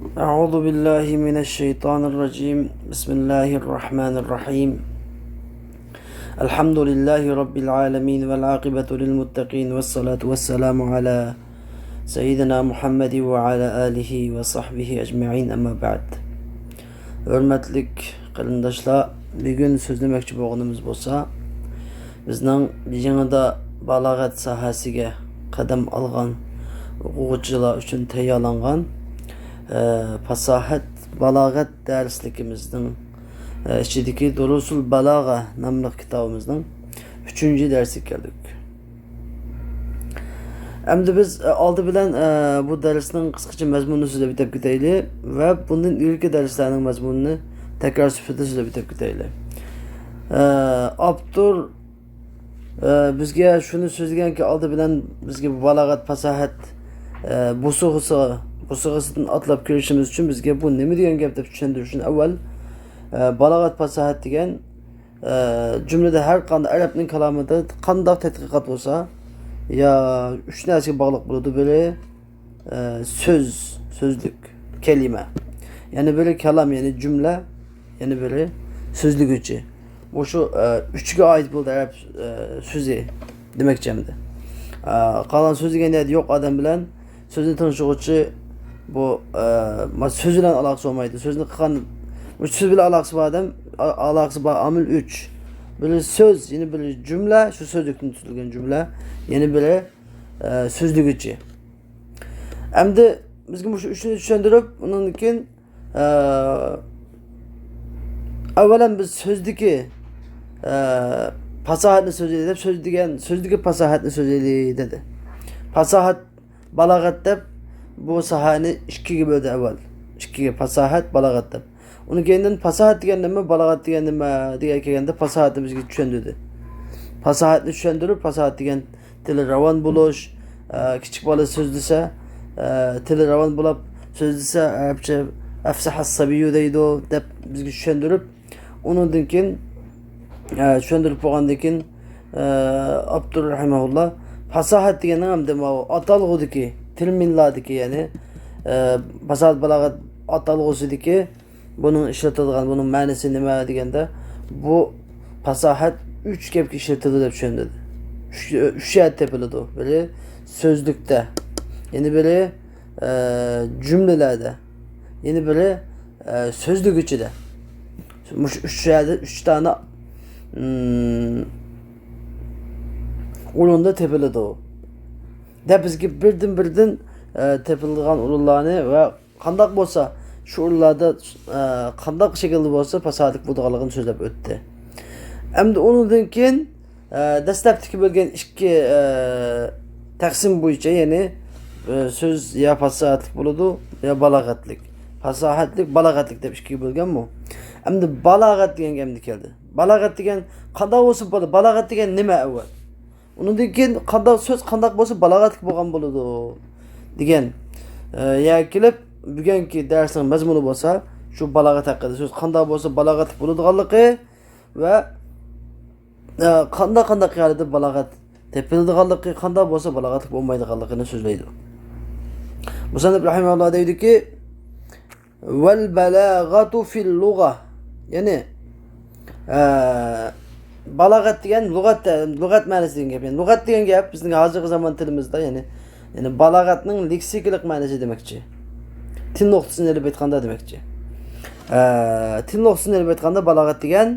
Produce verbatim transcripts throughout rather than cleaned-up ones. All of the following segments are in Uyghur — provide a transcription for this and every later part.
أعوذ بالله من الشيطان الرجيم. بسم الله الرحمن الرحيم. الحمد لله رب العالمين، والعاقبة للمتقين، والصلاة والسلام على سيدنا محمد وعلى آله وصحبه أجمعين، أما بعد. ھۆرمەتلىك قېرىنداشلار، بۈگۈن سۆزلىمەكچى بولغىنىمىز بولسا، بىزنىڭ يېڭىدا بالاغەت ساھەسىگە قەدەم ئالغان ئوقۇغۇچىلار ئۈچۈن تەييارلانغان، ئە، پاساھەت، بالاغەت دەرسلىكىمىزنىڭ، ئە، ئىچىدىكى دۇرۇسۇل بالاغە ناملىق كىتابىمىزنىڭ ئۈچىنچى دەرسىگە كەلدۇق. ئەمدى بىز، ئە، ئالدى بىلەن، ئە، بۇ دەرسنىڭ قىسقىچە مەزمۇنىنى سۆزلەپ ئۆتۈپ كېتەيلى ۋە بۇندىن ئىلگىرىكى دەرسلەرنىڭ مەزمۇنىنى تەكرار سۈپىتىدە سۆزلەپ ئۆتۈپ كېتەيلى. ئە، ئاپتور، ئە، بىزگە شۇنى سۆزلىگەنكى، ئالدى بىلەن بىزگە بۇ بالاغەت، پاساھەت، ئە، بوسۇغىسى، بوسۇغىسىدىن ئاتلاپ كىرىشىمىز ئۈچۈن بىزگە بۇ نېمە دېگەن گەپ دەپ چۈشەندۈرۈشنى ئەۋۋەل، ئە، بالاغەت، پاساھەت دېگەن ئە، جۈملىدە ھەر قانداق ئەرەبنىڭ كالامىدا قانداق تەتقىقات بولسا، يا ئۈچ نەرسىگە باغلىق بولىدۇ. بىرى، ئە، سۆز، سۆزلۈك، كەلىمە. يەنە بىرى كالام، يەنى جۈملە. يەنە بىرى سۆزلىگۈچى. مۇشۇ، ئە، ئۈچىگە ئائىت بولىدۇ ئەرەب، ئە، سۆزى دېمەكچى ئەمدى. ئە، قالغان سۆزلىگەن يەردە يوق ئادەم بىلەن سۆزنى تىڭشىغۇچى بۇ، ئە، ما-، سۆز بىلەن ئالاقىسى بولمايدۇ. سۆزنى قىلغان، مۇشۇ سۆز بىلەن ئالاقىسى بار ئادەم، ئا-، ئالاقىسى بار ئامىل ئۈچ. بىرى سۆز، يەنە بىرى جۈملە، شۇ سۆزلۈكتىن تۈزۈلگەن جۈملە، يەنە بىرى، ئە، سۆزلىگۈچى. ئەمدى بىزگە مۇشۇ ئۈچىنى چۈشەندۈرۈپ، ئۇنىڭدىن كېيىن ئە، ئەۋۋەلەن بىز سۆزدىكى، ئە، پاساھەتنى سۆزلىدى دەپ، سۆز دېگەن، سۆزدىكى پاساھەتنى سۆزلىدى دېدى. پاساھەت، بالاغەت دەپ بۇ ساھەنى ئىككىگە بۆلدى ئەۋۋەل. ئىككىگە، پاساھەت، بالاغەت دەپ. ئۇنىڭ كەينىدىن پاساھەت دېگەن نېمە، بالاغەت دېگەن نېمە دېگەن كەلگەندە پاساھەتنى بىزگە چۈشەندۈردى. پاساھەتنى چۈشەندۈرۈپ، پاساھەت دېگەن تىلى راۋان بولۇش، ئە، كىچىك بالا سۆزلىسە، ئە، تىلى راۋان بولاپ سۆزلىسە، ئەرەبچە «ئەفسەھەس سەبىييۇ» دەيدۇ، دەپ بىزگە چۈشەندۈرۈپ، ئۇنىڭدىن كېيىن، ئە، چۈشەندۈرۈپ بولغاندىن كېيىن، ئە، ئاپتور رەھىمەھۇللا پاساھەت دېگەننىڭ ئەمدى ماۋۇ ئاتالغۇدىكى، تېرمىنلاردىكى، يەنى، ئە، پاساھەت، بالاغەت ئاتالغۇسىدىكى بۇنىڭ ئىشلىتىلىدىغان، بۇنىڭ مەنىسى نېمە دېگەندە، بۇ پاساھەت ئۈچ گەپكە ئىشلىتىلىدۇ دەپ چۈشەندۈردى. ئۈچ، ئۈچ يەردە تېپىلىدۇ. بىرى سۆزلۈكتە، يەنە بىرى، ئە، جۈملىلەردە، يەنە بىرى، ئە، سۆزلىگۈچىدە. مۇشۇ ئۈچ يەردە ئۈچ دانە، ئىم، ئورۇندا تېپىلىدۇ. دەپ بىزگە بىردىن-بىردىن، ئە، تېپىلىدىغان ئورۇنلارنى ۋە قانداق بولسا، شۇ ئورۇنلاردا، ئە، قانداق شەكىلدە بولسا پاساھەتلىك بولىدىغانلىقىنى سۆزلەپ ئۆتتى. ئەمدى ئۇنىڭدىن كېيىن، ئە، دەسلەپتىكى بۆلگەن ئىككى، ئە، تەقسىم بويىچە، يەنى، ئە، سۆز يا پاساھەتلىك بولىدۇ، يا بالاغەتلىك. پاساھەتلىك، بالاغەتلىك دەپ ئىككىگە بۆلگەنمۇ؟ ئەمدى بالاغەت دېگەن گەپنى كەلدى. بالاغەت دېگەن قانداق بولسا بولىدۇ؟ بالاغەت دېگەن نېمە ئەۋۋەل؟ ئۇنىڭدىن كېيىن قانداق سۆز قانداق بولسا بالاغەتلىك بولغان بولىدۇ دېگەن، ئە، يەرگە كېلىپ، بۈگۈنكى دەرسنىڭ مەزمۇنى بولسا شۇ بالاغەت ھەققىدە سۆز، قانداق بولسا بالاغەتلىك بولىدىغانلىقى ۋە، ئە، قانداق قانداق يەردە بالاغەت تېپىلىدىغانلىقى، قانداق بولسا بالاغەتلىك بولمايدىغانلىقىنى سۆزلەيدۇ. مۇسەننىپ رەھىمەھۇللا دەيدۇكى، ۋەل بەلاغەتۇ فىل لۇغە. يەنى، ئە، بالاغەت دېگەن لۇغەتتە، لۇغەت مەنىسى دېگەن گەپ. يەنى لۇغەت دېگەن گەپ بىزنىڭ ھازىرقى زامان تىلىمىزدا، يەنى، يەنى بالاغەتنىڭ لېكسىكىلىق مەنىسى دېمەكچى. تىل نۇقتىسىنى ئېلىپ ئېيتقاندا دېمەكچى. ئە، تىل نۇقتىسىنى ئېلىپ ئېيتقاندا بالاغەت دېگەن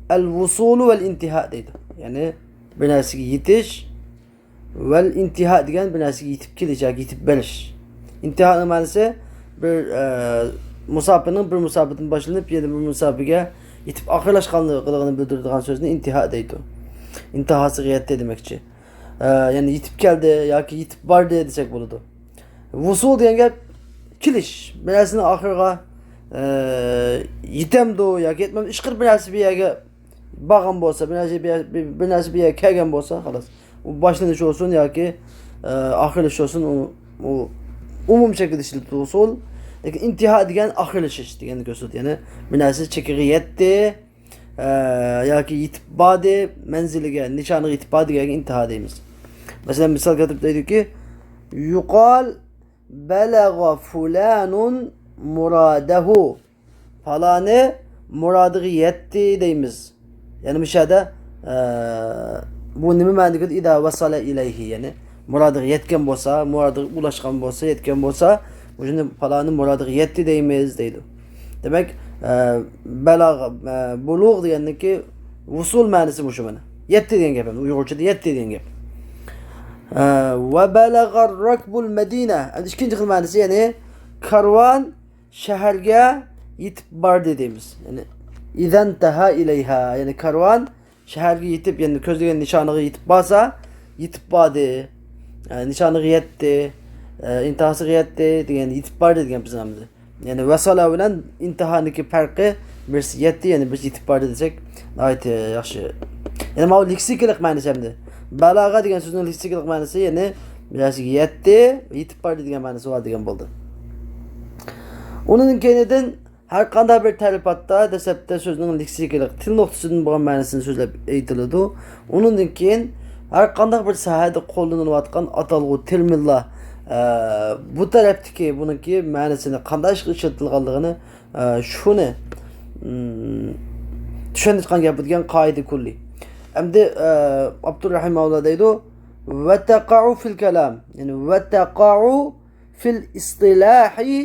ئەل ۋۇسۇلۇ ۋەل ئىنتىھا دەيدۇ. يەنى بىر نەرسىگە يېتىش، ۋەل ئىنتىھا دېگەن بىر نەرسىگە يېتىپ كېلىش ياكى يېتىپ بېرىش. ئىنتىھانىڭ مەنىسى بىر، ئە، مۇساپىنىڭ بىر مۇساپىدىن باشلىنىپ، يەنە بىر مۇساپىگە يېتىپ ئاخىرلاشقانلىقىنى بىلدۈرىدىغان سۆزنى ئىنتىھا دەيدۇ. ئىنتىھاسىغا يەتتى دېمەكچى. ئە، يەنى يېتىپ كەلدى ياكى يېتىپ باردى دېسەك بولىدۇ. ۋۇسۇل دېگەن گەپ كېلىش، بىر نەرسىنىڭ ئاخىرىغا، ئە، يېتەمدۇ ياكى يەتمەمدۇ، ئىشقىلىپ بىر نەرسە بىر يەرگە بارغان بولسا، بىر نەرسە بىر، بىر، بىر نەرسە بىر يەرگە كەلگەن بولسا، خالاس. ئۇ باشلىنىش بولسۇن ياكى، ئە، ئاخىرلىشىش بولسۇن، ئۇ، ئۇ ئومۇمىي شەكىلدە ئىشلىتىلىدۇ ئۇسۇل. لېكىن ئىنتىھا دېگەن ئاخىرلىشىش دېگەننى كۆرسىتىدۇ. يەنى بىر نەرسە چېكىگە يەتتى، ئە، ياكى يېتىپ باردى، مەنزىلىگە، نىشانىغا يېتىپ باردى دېگەنگە ئىنتىھا دەيمىز. مەسىلەن، مىسال كەلتۈرۈپ دەيدۇكى، يۇقال بەلەغە فۇلانۇن مۇرادەھۇ. پالانى مۇرادىغا يەتتى دەيمىز. يەنى مۇشۇ يەردە، ئە، بۇ نېمە مەنىدە كېلىدۇ؟ ئىدا ۋەسەلە ئىلەيھى، يەنى مۇرادىغا يەتكەن بولسا، مۇرادىغا ئۇلاشقان بولسا، يەتكەن بولسا، مۇشۇنى پالانى مۇرادىغا يەتتى دەيمىز دەيدۇ. دېمەك، ئە، بەلاغە، ئە، بۇلۇغ دېگەننىكى ۋۇسۇل مەنىسى مۇشۇ مانا. يەتتى دېگەن گەپ، يەنى ئۇيغۇرچىدا يەتتى دېگەن گەپ. ئە، ۋە بەلەغەر راكبۇل مەدىنە. ئەمدى ئىككىنچى خىل مەنىسى، يەنى كارۋان شەھەرگە يېتىپ باردى دەيمىز. يەنى، ئىزەنتەھا ئىلەيھا. يەنى كارۋان شەھەرگە يېتىپ، يەنى كۆزلىگەن نىشانىغا يېتىپ بارسا، يېتىپ باردى. ئە، نىشانىغا يەتتى. ئە، ئىنتىھاسىغا يەتتى دېگەن، يېتىپ باردى دېگەن بىزنىڭ ئەمدى. يەنى ۋەسەلە بىلەن ئىنتىھانىڭكى پەرقى، بىرسى يەتتى، يەنى بىرسى يېتىپ باردى دېسەك، ناھايىتى ياخشى. يەنى ماۋۇ لېكسىكىلىق مەنىسى ئەمدى. بالاغە دېگەن سۆزنىڭ لېكسىكىلىق مەنىسى، يەنى بىر نەرسىگە يەتتى، يېتىپ باردى دېگەن مەنىسى بار دېگەن بولدى. ئۇنىڭدىن كېيىندىن ھەر قانداق بىر تەرىپاتتا دەسلەپتە سۆزنىڭ لېكسىكىلىق، تىل نۇقتىسىدىن بولغان مەنىسىنى سۆزلەپ ئېيتىلىدۇ. ئۇنىڭدىن كېيىن ھەر قانداق بىر ساھەدە قوللىنىلىۋاتقان ئاتالغۇ، تېرمىنلار، ئە، بۇ تەرەپتىكى بۇنىڭكى مەنىسىنى، قانداق ئىشقا ئىشلىتىلغانلىقىنى، ئە، شۇنى، ئىم، چۈشەندۈرۈۋاتقان گەپ دېگەن قائىدە كۈللى. ئەمدى، ئە، ئابدۇررەھىم مەۋلا دەيدۇ، ۋەتەقەئۇ فىل كالام، يەنى ۋەتەقەئۇ فىل ئىستىلاھى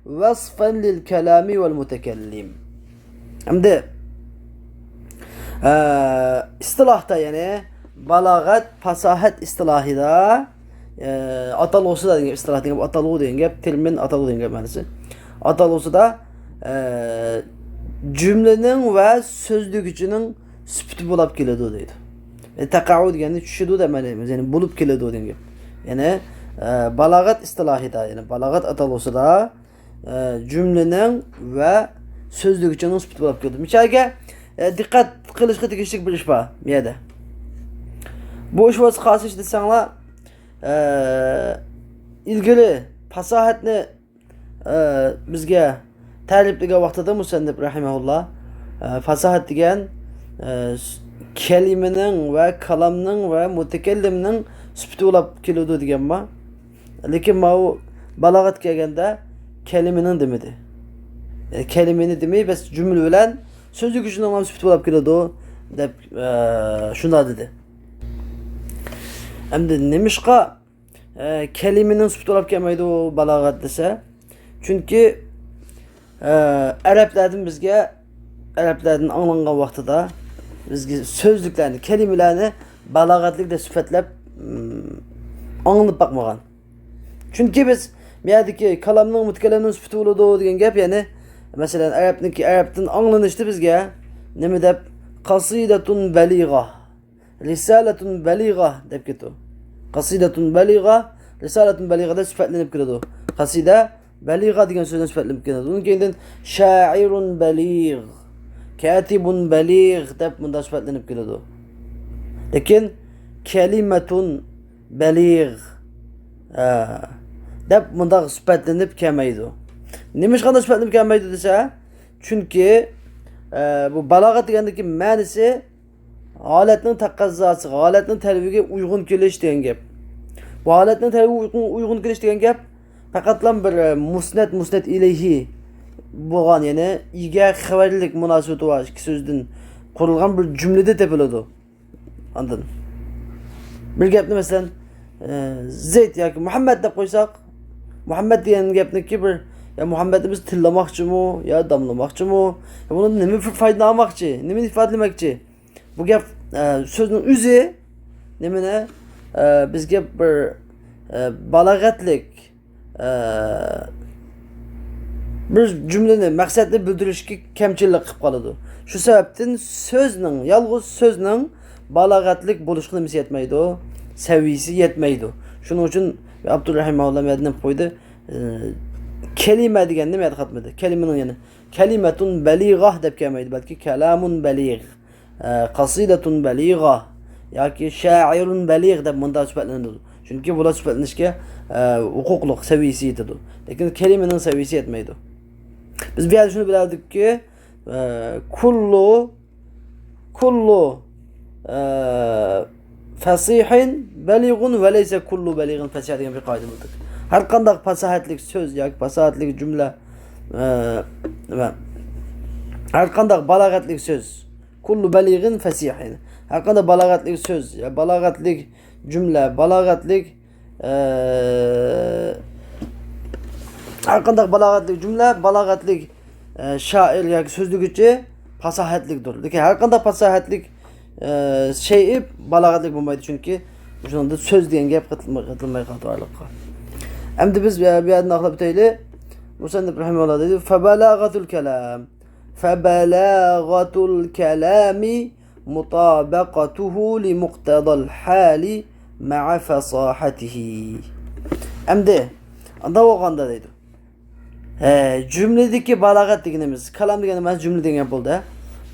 ۋەسفەن لىل كالامی ۋەل مۇتەكەللىم. ئەمدى، ئە، ئىستىلاھتا، يەنى بالاغەت، پاساھەت ئىستىلاھىدا، ئە، ئاتالغۇسىدا دېگەن ئىستىلاھ دېگەن، ئاتالغۇ دېگەن گەپ، تېرمىن، ئاتالغۇ دېگەن گەپ مەنىسى. ئاتالغۇسىدا، ئە، جۈملىنىڭ ۋە سۆزلىگۈچىنىڭ سۈپىتى بولاپ كېلىدۇ دەيدۇ. ئە، تەقەئۇ دېگەننى چۈشىدۇ دەپ مەنە، يەنى بولۇپ كېلىدۇ دېگەن گەپ. يەنى، ئە، بالاغەت ئىستىلاھىدا، يەنى بالاغەت ئاتالغۇسىدا، ئە، جۈملىنىڭ ۋە سۆزلىگۈچىنىڭ سۈپىتى بولاپ كېلىدۇ. مىسالغا، ئە، دىققەت قىلىشقا تېگىشلىك بىر ئىش بار بۇ يەردە. بۇ ئىش بولسا قايسى ئىش دېسەڭلار، ئە، ئىلگىرى پاساھەتنى ئە، بىزگە تەرىپلىگەن ۋاقتىدا مۇسەننىپ رەھىمەھۇللا، ئە، پاساھەت دېگەن، ئە، س-، كەلىمىنىڭ ۋە كالامنىڭ ۋە مۇتەكەللىمنىڭ سۈپىتى بولاپ كېلىدۇ دېگەن بار. لېكىن ماۋۇ بالاغەت كەلگەندە كەلىمىنىڭ دېمىدى. ئە، كەلىمىنى دېمەي، بەس جۈملە بىلەن سۆزلىگۈچىنىڭ ھەم سۈپىتى بولاپ كېلىدۇ دەپ، ئە، شۇنداق دېدى. ئەمدى نېمىشقا ئە، كەلىمىنىڭ سۈپىتى بولاپ كەلمەيدۇ بالاغەت دېسە. چۈنكى، ئە، ئەرەبلەردىن بىزگە، ئەرەبلەردىن ئاڭلانغان ۋاقتىدا بىزگە سۆزلۈكلەرنى، كەلىمىلەرنى بالاغەتلىك دەپ سۈپەتلەپ، ئىم، ئاڭلىنىپ باقمىغان. چۈنكى بىز بۇ يەردىكى كالامنىڭ، مۇتەكەللىمنىڭ سۈپىتى بولىدۇ دېگەن گەپ، يەنى، مەسىلەن، ئەرەبنىڭكى، ئەرەبتىن ئاڭلىنىشتا بىزگە نېمە دەپ، قەسىدەتۇن بەلىغە، رىسالەتۇن بەلىغە دەپ كېتىدۇ. قەسىدەتۇن بەلىغە، رىسالەتۇن بەلىغە دەپ سۈپەتلىنىپ كېلىدۇ. قەسىدە بەلىغە دېگەن سۆزدىن سۈپەتلىنىپ كېلىدۇ. ئۇنىڭ كەينىدىن شائىرۇن بەلىغ، كاتىبۇن بەلىغ دەپ مۇنداق سۈپەتلىنىپ كېلىدۇ. لېكىن كەلىمەتۇن بەلىغ، ئە، دەپ مۇنداق سۈپەتلىنىپ كەلمەيدۇ. نېمىشقا سۈپەتلىنىپ كەلمەيدۇ دېسە، چۈنكى، ئە، بۇ بالاغەت دېگەندىكى مەنىسى ھالەتنىڭ تەقەززاسىغا، ھالەتنىڭ تەلىپىگە ئۇيغۇن كېلىش دېگەن گەپ. بۇ ھالەتنىڭ تەلىپىگە ئۇيغۇن، ئۇيغۇن كېلىش دېگەن گەپ پەقەتلا بىر، ئە، مۇسنەد، مۇسنەد ئىلەيھى بولغان، يەنى ئىگە خەۋەرلىك مۇناسىۋىتى بار ئىككى سۆزدىن قۇرۇلغان بىر جۈملىدە تېپىلىدۇ. ئاندىن بىر گەپنى، مەسىلەن، ئە، زەيد ياكى مۇھەممەد دەپ قويساق، مۇھەممەد دېگەن گەپنىكى بىر، يا مۇھەممەدنى بىز تىللىماقچىمۇ، يا داملىماقچىمۇ؟ يا بۇنىڭدىن نېمە پايدىنى ئالماقچى؟ نېمىنى ئىپادىلىمەكچى؟ بۇ گەپ، ئە، سۆزنىڭ ئۆزى نېمىنى، ئە، بىزگە بىر، ئە، بالاغەتلىك، ئە، بىر جۈملىنى، مەقسەتنى بىلدۈرۈشكە كەمچىللىك قىلىپ قالىدۇ. شۇ سەۋەبتىن سۆزنىڭ، يالغۇز سۆزنىڭ بالاغەتلىك بولۇشقا نېمىسى يەتمەيدۇ؟ سەۋىيىسى يەتمەيدۇ. شۇنىڭ ئۈچۈن ئابدۇررەھىم مەۋلا مۇئەللىم قويدى، ئە، كەلىمە دېگەننى مەدە قاتمىدى. كەلىمىنىڭ يەنە كەلىمەتۇن بەلىغە دەپ كەلمەيدۇ، بەلكى كالامۇن بەلىغ. ئە، قەسىدەتۇن بەلىغە ياكى شائىرۇن بەلىغ دەپ مۇنداق سۈپەتلىنىدۇ. چۈنكى بۇلار سۈپەتلىنىشكە، ئە، ھوقۇقلۇق، سەۋىيىسى يېتىدۇ. لېكىن كەلىمىنىڭ سەۋىيىسى يەتمەيدۇ. بىز بۇ يەردە شۇنى بىلەلىدۇقكى، ئە، كۇللۇ، كۇللۇ، ئە، فەسىھىن بەلىغۇن ۋە لەيسە كۇللۇ بەلىغىن فەسىھ دېگەن بىر قائىدە بولدى. ھەر قانداق پاساھەتلىك سۆز ياكى پاساھەتلىك جۈملە ئە، نېمە؟ ھەر قانداق بالاغەتلىك سۆز. كل بليغ فصيح. ھەر قانداق بالاغەتلىك سۆز، يا بالاغەتلىك جۈملە، بالاغەتلىك، ئە، ھەر قانداق بالاغەتلىك جۈملە، بالاغەتلىك، ئە، شائىر ياكى سۆزلىگۈچى پاساھەتلىكتۇر. لېكىن ھەر قانداق پاساھەتلىك، ئە، شەيئى بالاغەتلىك بولمايدۇ، چۈنكى شۇنىڭدا سۆز دېگەن گەپ قېتىلماي، قېتىلماي قالىدۇ ئارىلىققا. ئەمدى بىز، ئە، بۇ يەردىن ئاقلاپ ئۆتەيلى. مۇسەننىپ رەھىمەھۇللا دەيدۇ، فبلاغة الكلام، فبلاغة الكلام مطابقته لمقتضى الحال مع فصاحته. ئەمدى ئاندا بولغاندا دەيدۇ. ھە، جۈملىدىكى بالاغەت دېگىنىمىز، كالام دېگەن ئەمەس، جۈملە دېگەن گەپ بولدى.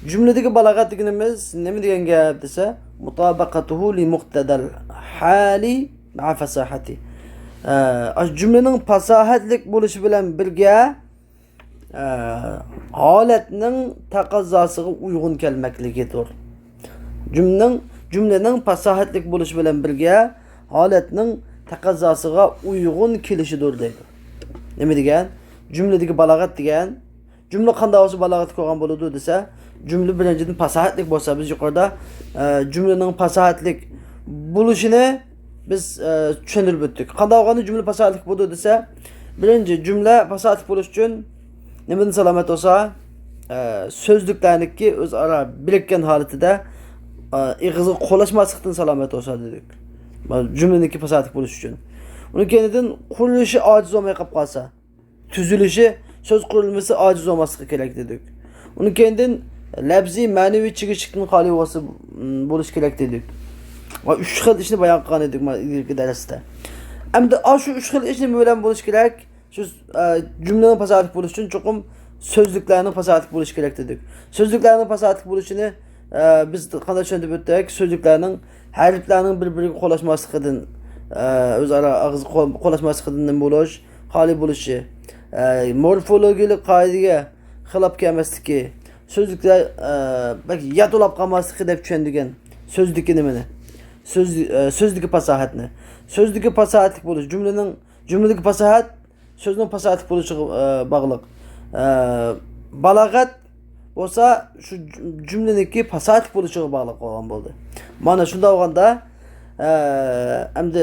جۈملىدىكى بالاغەت دېگىنىمىز نېمە دېگەن گەپ دېسە، مۇتابىقەتۇھۇ لىمۇقتەدەل ھالى مەئە فەساھەتى. ھە، ئاشۇ جۈملىنىڭ پاساھەتلىك بولۇشى بىلەن بىرگە، ھە، ھالەتنىڭ تەقەززاسىغا ئۇيغۇن كەلمەكلىكىدۇر. جۈملىنىڭ، جۈملىنىڭ پاساھەتلىك بولۇشى بىلەن بىرگە، ھالەتنىڭ تەقەززاسىغا ئۇيغۇن كېلىشىدۇر دەيدۇ. نېمە دېگەن؟ جۈملىدىكى بالاغەت دېگەن، جۈملە قانداق بولسا بالاغەتلىك بولغان بولىدۇ دېسە، جۈملە بىرىنچىدىن پاساھەتلىك بولسا، بىز يۇقىرىدا، ئە، جۈملىنىڭ پاساھەتلىك بولۇشىنى بىز، ئە، چۈشەندۈرۈپ ئۆتتۇق. قانداق بولغاندا جۈملە پاساھەتلىك بولىدۇ دېسە، بىرىنچى، جۈملە پاساھەتلىك بولۇش ئۈچۈن نېمىدىن سالامەت بولسا، ئە، سۆزلۈكلەرنىڭكى ئۆزئارا بىرىككەن ھالىتىدە، ئە، ئېغىزغا قولاشماسلىقتىن سالامەت بولسا دېدۇق. جۈملىنىڭكى پاساھەتلىك بولۇشى ئۈچۈن. ئۇنىڭ كەينىدىن قۇرۇلۇشى ئاجىز بولماي قاپ قالسا، تۈزۈلۈشى، سۆز قۇرۇلمىسى ئاجىز بولماسلىقى كېرەك دېدۇق. ئۇنىڭ كەينىدىن لەپزىي، مەنىۋى چىگىشلىكتىن خالىي بولسا، بولۇشى كېرەك دېدۇق. ۋە ئۈچ خىل ئىشنى بايان قىلغان ئىدۇق ما-، ئىلگىرىكى دەرستە. ئەمدى ئاشۇ ئۈچ خىل ئىش نېمە بىلەن بولۇشى كېرەك؟ شۇ، ئە، جۈملىنىڭ پاساھەتلىك بولۇشى ئۈچۈن چوقۇم سۆزلۈكلەرنىڭ پاساھەتلىك بولۇشى كېرەك دېدۇق. سۆزلۈكلەرنىڭ پاساھەتلىك بولۇشىنى، ئە، بىز قانداق چۈشەندۈرۈپ ئۆتتۇق؟ سۆزلۈكلەرنىڭ ھەرپلەرنىڭ بىر-بىرىگە قولاشماسلىقىدىن، ئە، ئۆزئارا ئاغزى قول-، قولاشماسلىقىدىن نېمە بولۇش، خالىي بولۇشى، ئە، مورفولوگىيەلىك قائىدىگە خىلاپ كەلمەسلىكى، سۆزلۈكلەر، ئە، بەك يات بولاپ قالماسلىقى دەپ چۈشەندۈرگەن سۆزدىكى نېمىنى؟ سۆز، ئە، سۆزدىكى پاساھەتنى. سۆزدىكى پاساھەتلىك بولۇش، جۈملىنىڭ، جۈملىدىكى پاساھەت سۆزنىڭ پاساھەتلىك بولۇشىغا، ئە، باغلىق. ئە، بالاغەت بولسا شۇ جۈم-، جۈملىنىڭكى پاساھەتلىك بولۇشىغا باغلىق بولغان بولدى. مانا شۇنداق بولغاندا، ئە، ئەمدى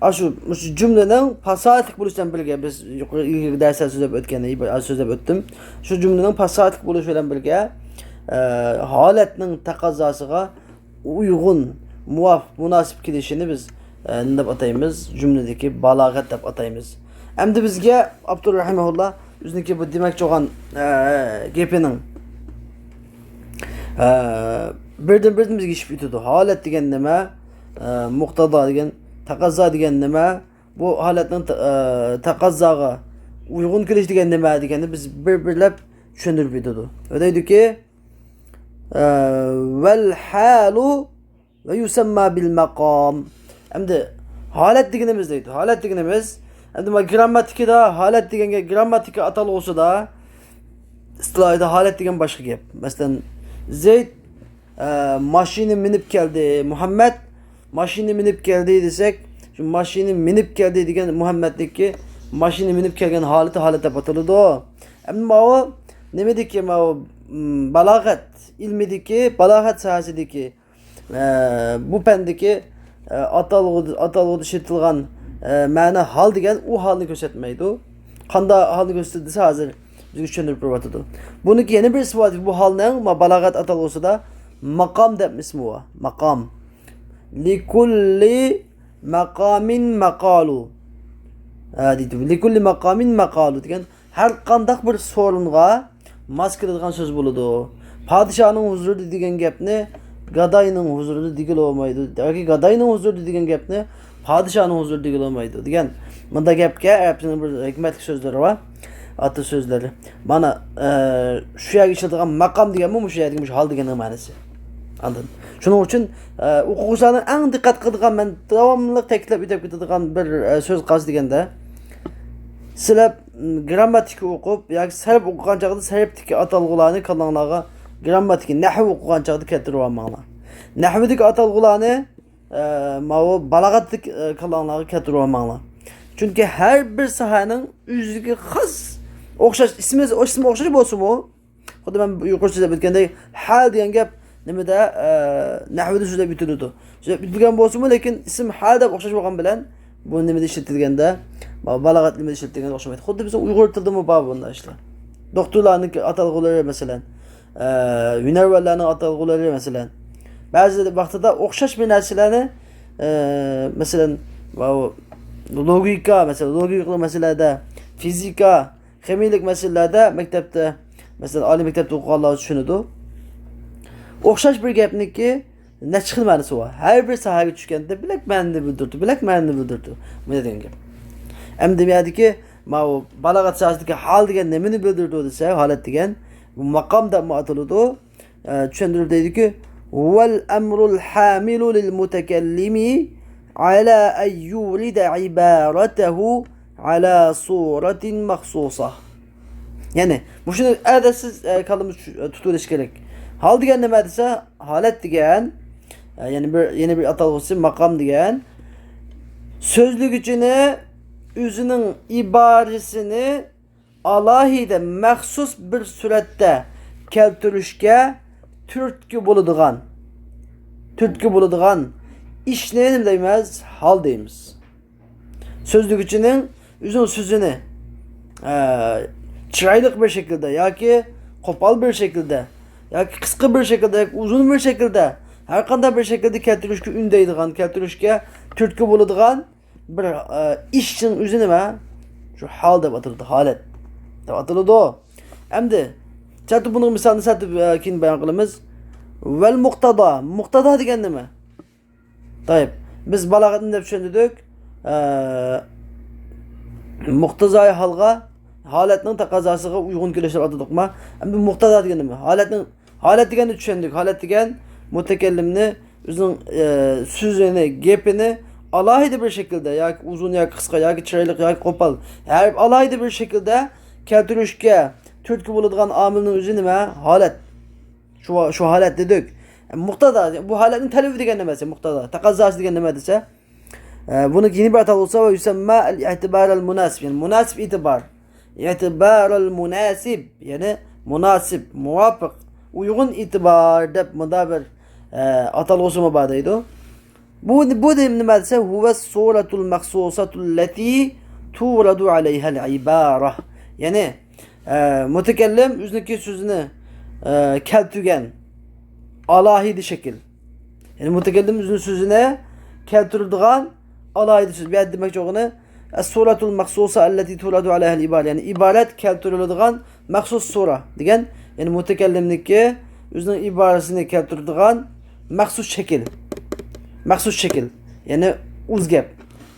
ئاشۇ، مۇشۇ جۈملىنىڭ پاساھەتلىك بولۇشى بىلەن بىرگە، بىز يۇقىرى، ئىلگىرىكى دەرسلەردە سۆزلەپ ئۆتكەن، سۆزلەپ ئۆتتۈم. شۇ جۈملىنىڭ پاساھەتلىك بولۇشى بىلەن بىرگە، ئە، ھالەتنىڭ تەقەززاسىغا ئۇيغۇن، مۇۋاپىق، مۇناسىپ كېلىشىنى بىز، ئە، نېمە دەپ ئاتايمىز؟ جۈملىدىكى بالاغەت دەپ ئاتايمىز. ئەمدى بىزگە ئابدۇر رەھىمەھۇللا ئۆزىنىڭكى بۇ دېمەكچى بولغان، ئە، گېپىنىڭ، ئە، بىردىن بىردىن بىزگە ئېچىپ ئۆتىدۇ. ھالەت دېگەن نېمە؟ ئە، مۇقتەزا دېگەن، تەقەززا دېگەن نېمە؟ بۇ ھالەتنىڭ تە-، ئە، تەقەززاغا ئۇيغۇن كېلىش دېگەن نېمە دېگەننى بىز بىر-بىرلەپ چۈشەندۈرۈپ ئۆتىدۇ. ۋە دەيدۇكى، ئە، ۋەل ھالۇ ۋە يۇسەمما بىل مەقام. ئەمدى ھالەت دېگىنىمىز دەيدۇ. ھالەت دېگىنىمىز، ئەمدى مانا گىرامماتىكىدا ھالەت دېگەنگە، گىرامماتىكا ئاتالغۇسىدا، ئىستىلاھىدا ھالەت دېگەن باشقا گەپ. مەسىلەن، زەيد، ئە، ماشىنا مىنىپ كەلدى. مۇھەممەد ماشىنا مىنىپ كەلدى دېسەك، شۇ ماشىنا مىنىپ كەلدى دېگەن مۇھەممەدنىڭكى ماشىنا مىنىپ كەلگەن ھالىتى ھالەت دەپ ئاتىلىدۇ. ئەمما ماۋۇ نېمىدىكى، ماۋۇ، م، بالاغەت ئىلمىدىكى، بالاغەت ساھەسىدىكى، ئە، بۇ پەندىكى، ئە، ئاتالغۇ-، ئاتالغۇدا ئىشلىتىلغان، ئە، مەنە ھال دېگەن ئۇ ھالنى كۆرسەتمەيدۇ. قانداق ھالنى كۆرسىتىدۇ دېسە، ھازىر بىزگە چۈشەندۈرۈپ بېرىۋاتىدۇ. بۇنىڭكى يەنە بىر ئىسمى بار. بۇ ھالنىڭ ما-، بالاغەت ئاتالغۇسىدا ماقام دەپ ئىسمى بار. ماقام. لىكۇللى ماقامىن ماقالۇ. ھە، دېدى. لىكۇللى ماقامىن ماقالۇ دېگەن ھەر قانداق بىر سورۇنغا ماس كېلىدىغان سۆز بولىدۇ. پادىشاھنىڭ ھۇزۇرىدا دېگەن گەپنى گاداينىڭ ھۇزۇرىدا دېگىلى بولمايدۇ. ياكى گاداينىڭ ھۇزۇرىدا دېگەن گەپنى پادىشاھنىڭ ھۇزۇرىدا دېگىلى بولمايدۇ دېگەن مۇنداق گەپكە ئەرەبچىنىڭ بىر ھېكمەتلىك سۆزلىرى بار. ئاتا سۆزلىرى. مانا، ئە، شۇ يەرگە ئىشلىتىدىغان ماقام دېگەنمۇ مۇشۇ يەردىكى مۇشۇ ھال دېگەننىڭ مەنىسى. ئاندىن شۇنىڭ ئۈچۈن، ئە، ئوقۇغۇچىلارنىڭ ئەڭ دىققەت قىلىدىغان، مەن داۋاملىق تەكىتلەپ ئۆتۈپ كېتىدىغان بىر، ئە، سۆز قالسا دېگەندە، سىلەر، م، گىرامماتىكا ئوقۇپ ياكى سەرپ ئوقۇغان چاغدا سەرپتىكى ئاتالغۇلارنى كاللاڭلارغا، گىرامماتىكا، نەھۋ ئوقۇغان چاغدا كەلتۈرۈۋالماڭلار. نەھۋدىكى ئاتالغۇلارنى، ئە، ماۋۇ بالاغەتلىك، ئە، كاللاڭلارغا كەلتۈرۈۋالماڭلار. چۈنكى ھەر بىر ساھەنىڭ ئۆزىگە خاس ئوخشاش، ئىسمى، ئىسمى ئوخشاش بولسىمۇ، خۇددى مەن يۇقىرىدا سۆزلەپ ئۆتكەندەك، ھال دېگەن گەپ نېمىدە، ئە، نەھۋىدە سۆزلەپ ئۆتۈلىدۇ. سۆزلەپ ئۆتۈلگەن بولسىمۇ، لېكىن ئىسىم ھال دەپ ئوخشاش بولغان بىلەن، بۇ نېمىدە ئىشلىتىلگەندە، با-، بالاغەت نېمىدە ئىشلىتىلگەندە ئوخشىمايدۇ. خۇددى بىزنىڭ ئۇيغۇر تىلىدىمۇ بار بۇنداق ئىشلار. دوختۇرلارنىڭ ئاتالغۇلىرى، مەسىلەن، ئە، ھۈنەرۋەنلەرنىڭ ئاتالغۇلىرى، مەسىلەن. بەزى ۋاقتىدا ئوخشاش بىر نەرسىلەرنى، ئە، مەسىلەن، ۋاۋ-، لوگىكا، مەسىلەن، لوگىكىلىق مەسىلىلەردە، فىزىكا، خىمىيىلىك مەسىلىلەردە مەكتەپتە، مەسىلەن، ئالىي مەكتەپتە ئوقۇغانلار چۈشىنىدۇ. ئوخشاش بىر گەپنىڭكى نەچچە خىل مەنىسى بار. ھەر بىر ساھەگە چۈشكەندە بۆلەك مەنىنى بىلدۈرىدۇ، بۆلەك مەنىنى بىلدۈرىدۇ. بۇنداق دېگەن گەپ. ئەمدى بۇ يەردىكى ماۋۇ بالاغەت ساھەسىدىكى ھال دېگەن نېمىنى بىلدۈرىدۇ دېسە، ھالەت دېگەن، بۇ ماقام دەپمۇ ئاتىلىدۇ. ئە، چۈشەندۈرۈپ دەيدىكى، «ۋەل ئەمرۇل ھامىلۇ لىل مۇتەكەللىمى ئەلا ئەن يۇرىدە ئىبارەتەھۇ ئەلا سۇرەتىن مەخسۇسە.» يەنى، مۇشۇنى ئادەتسىز، ئە، كاللىمىز چۈ-، ئە، تۇتۇۋېلىش كېرەك. ھال دېگەن نېمە دېسە، ھالەت دېگەن، ئە، يەنە بىر، يەنە بىر ئاتالغۇسى ماقام دېگەن، سۆزلىگۈچىنى ئۆزىنىڭ ئىبارىسىنى ئالاھىدە مەخسۇس بىر سۈرەتتە كەلتۈرۈشكە تۈرتكە بولىدىغان، تۈرتكە بولىدىغان ئىشنى نېمە دەيمىز؟ ھال دەيمىز. سۆزلىگۈچىنىڭ ئۆزىنىڭ سۆزىنى، ئە، چىرايلىق بىر شەكىلدە ياكى قوپال بىر شەكىلدە ياكى قىسقا بىر شەكىلدە ياكى ئۇزۇن بىر شەكىلدە، ھەر قانداق بىر شەكىلدە كەلتۈرۈشكە ئۈندەيدىغان، كەلتۈرۈشكە تۈرتكە بولىدىغان بىر، ئە، ئىشنىڭ ئۆزى نېمە؟ شۇ ھال دەپ ئاتىلىدۇ، ھالەت دەپ ئاتىلىدۇ. ئەمدى سەل بۇنىڭ مىسالىنى سەل، ئە، كېيىن بايان قىلىمىز. ۋەل مۇقتادا. مۇقتادا دېگەن نېمە؟ تايىپ، بىز بالاغەتنى دەپ چۈشەندۈردۇق. ئە، مۇقتىزاي ھالغا، ھالەتنىڭ تەقەززاسىغا ئۇيغۇن كېلىشلەر ئاتىدۇقما؟ ئەمدى مۇقتادا دېگەن نېمە؟ ھالەتنىڭ، ھالەت دېگەننى چۈشەندۇق. ھالەت دېگەن مۇتەكەللىمنى ئۆزىنىڭ، ئە، سۆزىنى، گېپىنى ئالاھىدە بىر شەكىلدە ياكى ئۇزۇن ياكى قىسقا ياكى چىرايلىق ياكى قوپال، ھەر ئالاھىدە بىر شەكىلدە كەلتۈرۈشكە تۈرتكە بولىدىغان ئامىلنىڭ ئۆزى نېمە؟ ھالەت. شۇ، شۇ ھالەت دېدۇق. مۇقتادا، بۇ ھالەتنىڭ تەلىپى دېگەن نېمە دېسە، مۇقتادا، تەقەززاسى دېگەن نېمە دېسە، ئە، بۇنىڭ يەنە بىر ئاتالغۇسى بار، يۇسەمما ئەل ئېتىبار ئەل مۇناسىب، يەنى مۇناسىپ ئېتىبار. ئېتىبار ئەل مۇناسىب، يەنى مۇناسىپ، مۇۋاپىق، ئۇيغۇن ئېتىبار دەپ مۇندا بىر، ئە، ئاتالغۇسىمۇ بار دەيدۇ. بۇ، بۇ دېگەن نېمە دېسە، ھۇۋە سۇرەتۇل مەخسۇسەتۇللەتى تۇرەدۇ ئەلەيھەل ئىبارە. يەنى، ئە، مۇتەكەللىم ئۆزىنىڭكى سۆزىنى، ئە، كەلتۈرگەن ئالاھىدە شەكىل. يەنى مۇتەكەللىم ئۆزىنىڭ سۆزىنى كەلتۈرىدىغان ئالاھىدە سۆز. بۇ يەردە دېمەكچى بولغىنى، ئەس-سۇرەتۇل مەخسۇسە ئەللەتى تۇرەدۇ ئەلەيھەل ئىبارە. يەنى ئىبارەت كەلتۈرۈلىدىغان مەخسۇس سۇرە دېگەن، يەنى مۇتەكەللىمنىڭكى ئۆزىنىڭ ئىبارىسىنى كەلتۈرىدىغان مەخسۇس شەكىل. مەخسۇس شەكىل. يەنى ئۇز گەپ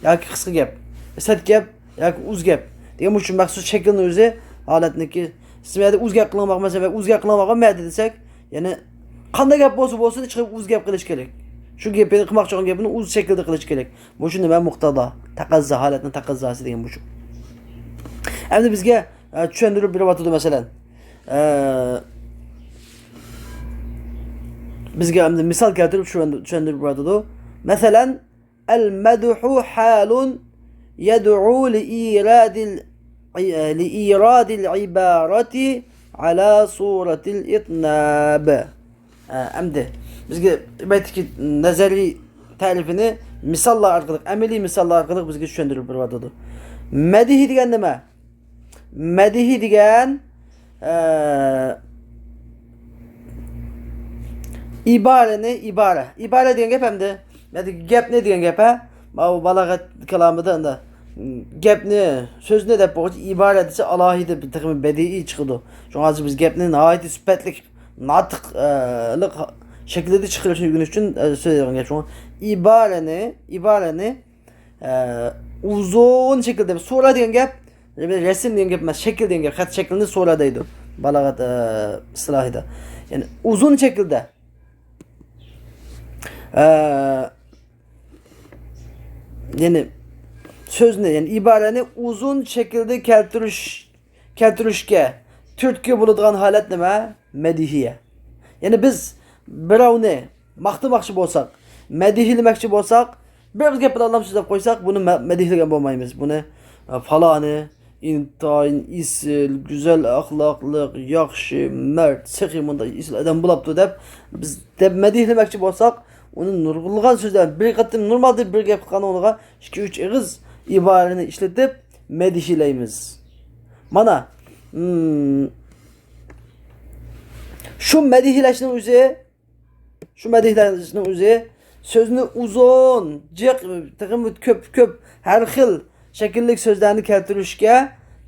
ياكى قىسقا گەپ، سەت گەپ ياكى ئۇز گەپ دېگەن مۇشۇ مەخسۇس شەكىلنى ئۆزى ھالەتنىكى. سىز يەردە ئۇز گەپ قىلىڭ باقمىسا، ئۇز گەپ قىلىڭ باقمىسا دېسەك، يەنى قانداق گەپ بولسا بولسۇن، چىقىپ ئۇز گەپ قىلىش كېرەك. شۇ گېپىنى قىلماقچى بولغان گېپىنى ئۇز شەكىلدە قىلىش كېرەك. مۇشۇ نېمە؟ مۇقتادا، تەقەززا، ھالەتنىڭ تەقەززاسى دېگەن مۇشۇ. ئەمدى بىزگە، ئە، چۈشەندۈرۈپ بېرىۋاتىدۇ، مەسىلەن. ئە، بىزگە ئەمدى مىسال كەلتۈرۈپ چۈشەندۈ-، چۈشەندۈرۈپ بېرىۋاتىدۇ. مەسىلەن، المدح حال يدعو لإيراد ال-، لإيراد العبارة على صورة الإطناب. ئە، ئەمدى بىزگە ئەلۋەتتىكى نەزەرىي تەرىپىنى مىساللار ئارقىلىق، ئەمەلىي مىساللار ئارقىلىق بىزگە چۈشەندۈرۈپ بېرىۋاتىدۇ. مەدھىي دېگەن نېمە؟ مەدھىي دېگەن، ئە، ئىبارىنى، ئىبارە. ئىبارە دېگەن گەپ ئەمدى. مەدھىي گەپنى دېگەن گەپ، ھە؟ ماۋۇ بالاغەت كالامىدا ئەمدى گەپنى، سۆزنى دەپ بولغۇچە ئىبارە دېسە ئالاھىدە بىر تېخىمۇ بەدىئىي چىقىدۇ. شۇڭا ھازىر بىز گەپنى ناھايىتى سۈپەتلىك، ناتىقلىق شەكلىدە چىقىرىشنى ئۆگىنىش ئۈچۈن، ئە، سۆزلەيدىغان گەپ. شۇڭا ئىبارىنى، ئىبارىنى ئە، ئۇزۇن شەكىلدە، سۇرە دېگەن گەپ، رەسىم دېگەن گەپ ئەمەس، شەكىل دېگەن گەپ. خەت شەكلىنى سۇرە دەيدۇ، بالاغەت، ئە، ئىستىلاھىدا. يەنى ئۇزۇن شەكىلدە، ئە، يەنى سۆزنى، يەنى ئىبارەنى ئۇزۇن شەكىلدە كەلتۈرۈش كەلتۈرۈشكە تۈرتكە بولىدىغان ھالەت نېمە؟ مەدھىيە. يەنى بىز بىراۋنى ماختىماقچى بولساق، مەدھىيلىمەكچى بولساق، بىر ئېغىز گەپ بىلەن ئاللام سۆزلەپ قويساق، بۇنى مە-، مەدھىيلىگەن بولمايمىز. بۇنى، ئە، پالانى، ئىنتايىن ئېسىل، گۈزەل ئەخلاقلىق، ياخشى، مەرد، سېخىي، مۇنداق ئېسىل ئادەم بولاپتۇ دەپ، بىز دەپ مەدھىيلىمەكچى بولساق، ئۇنى نۇرغۇنلىغان سۆزلەر، بىر قېتىم نورمالدا بىر گەپ قىلغان ئورنىغا ئىككى، ئۈچ ئېغىز ئىبارىنى ئىشلىتىپ مەدھىيلەيمىز. مانا، مم، شۇ مەدھىيلەشنىڭ ئۆزى شۇ مەدھىيلەشنىڭ ئۆزى سۆزنى ئۇزۇن، جىق، تېخىمۇ كۆپ، كۆپ، ھەر خىل شەكىللىك سۆزلەرنى كەلتۈرۈشكە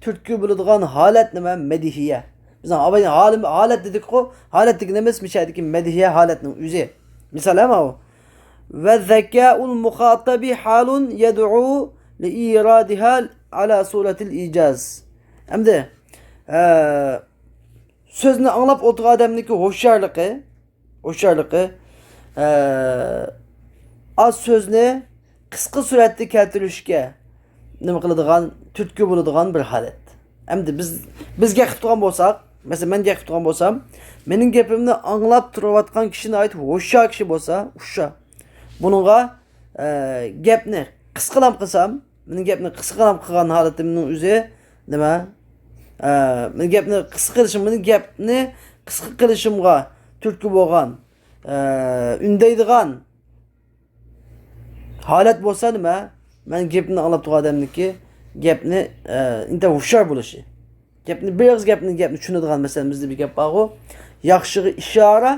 تۈرتكە بولىدىغان ھالەت نېمە؟ مەدھىيە. بىزنىڭ ئاباي ھالىم-، ھالەت دېدۇققۇ، ھالەت دېگىنىمىز مىشەدىكى مەدھىيە ھالەتنىڭ ئۆزى. مىسال، ھە، ماۋۇ. وذكاء المخاطب حال يدعو لإيرادها على صورة الإيجاز. ئەمدى، ئە، سۆزنى ئاڭلاپ ئولتۇرغان ئادەمنىڭكى ھوشيارلىقى، ھوشيارلىقى، ئە، ئاز سۆزنى قىسقا سۈرئەتتە كەلتۈرۈشكە نېمە قىلىدىغان، تۈرتكە بولىدىغان بىر ھالەت. ئەمدى بىز، بىز گەپ قىلىپ تۇرغان بولساق، مەسىلەن، مەن گەپ قىلىپ تۇرغان بولسام، مېنىڭ گېپىمنى ئاڭلاپ تۇرۇۋاتقان كىشى ناھايىتى ھوشيار كىشى بولسا، ئۇششا. بۇنىڭغا، ئە، گەپنى قىسقىلام قىلسام، مېنىڭ گەپنى قىسقىلام قىلغان ھالىتىمنىڭ ئۆزى نېمە؟ ئە، مېنىڭ گەپنى قىسقا قىلىشىم، مېنىڭ گەپنى قىسقا قىلىشىمغا تۈرتكە بولغان، ئە، ئۈندەيدىغان ھالەت بولسا نېمە؟ مەن گېپىنى ئاڭلاپ تۇرغان ئادەمنىڭكى گەپنى، ئە، ئىنتايىن ھوشيار بولۇشى. گەپنى، بىر ئېغىز گەپنى، گەپنى چۈشىنىدىغان، مەسىلەن، بىزدە بىر گەپ بارغۇ، ياخشىغا ئىشارە،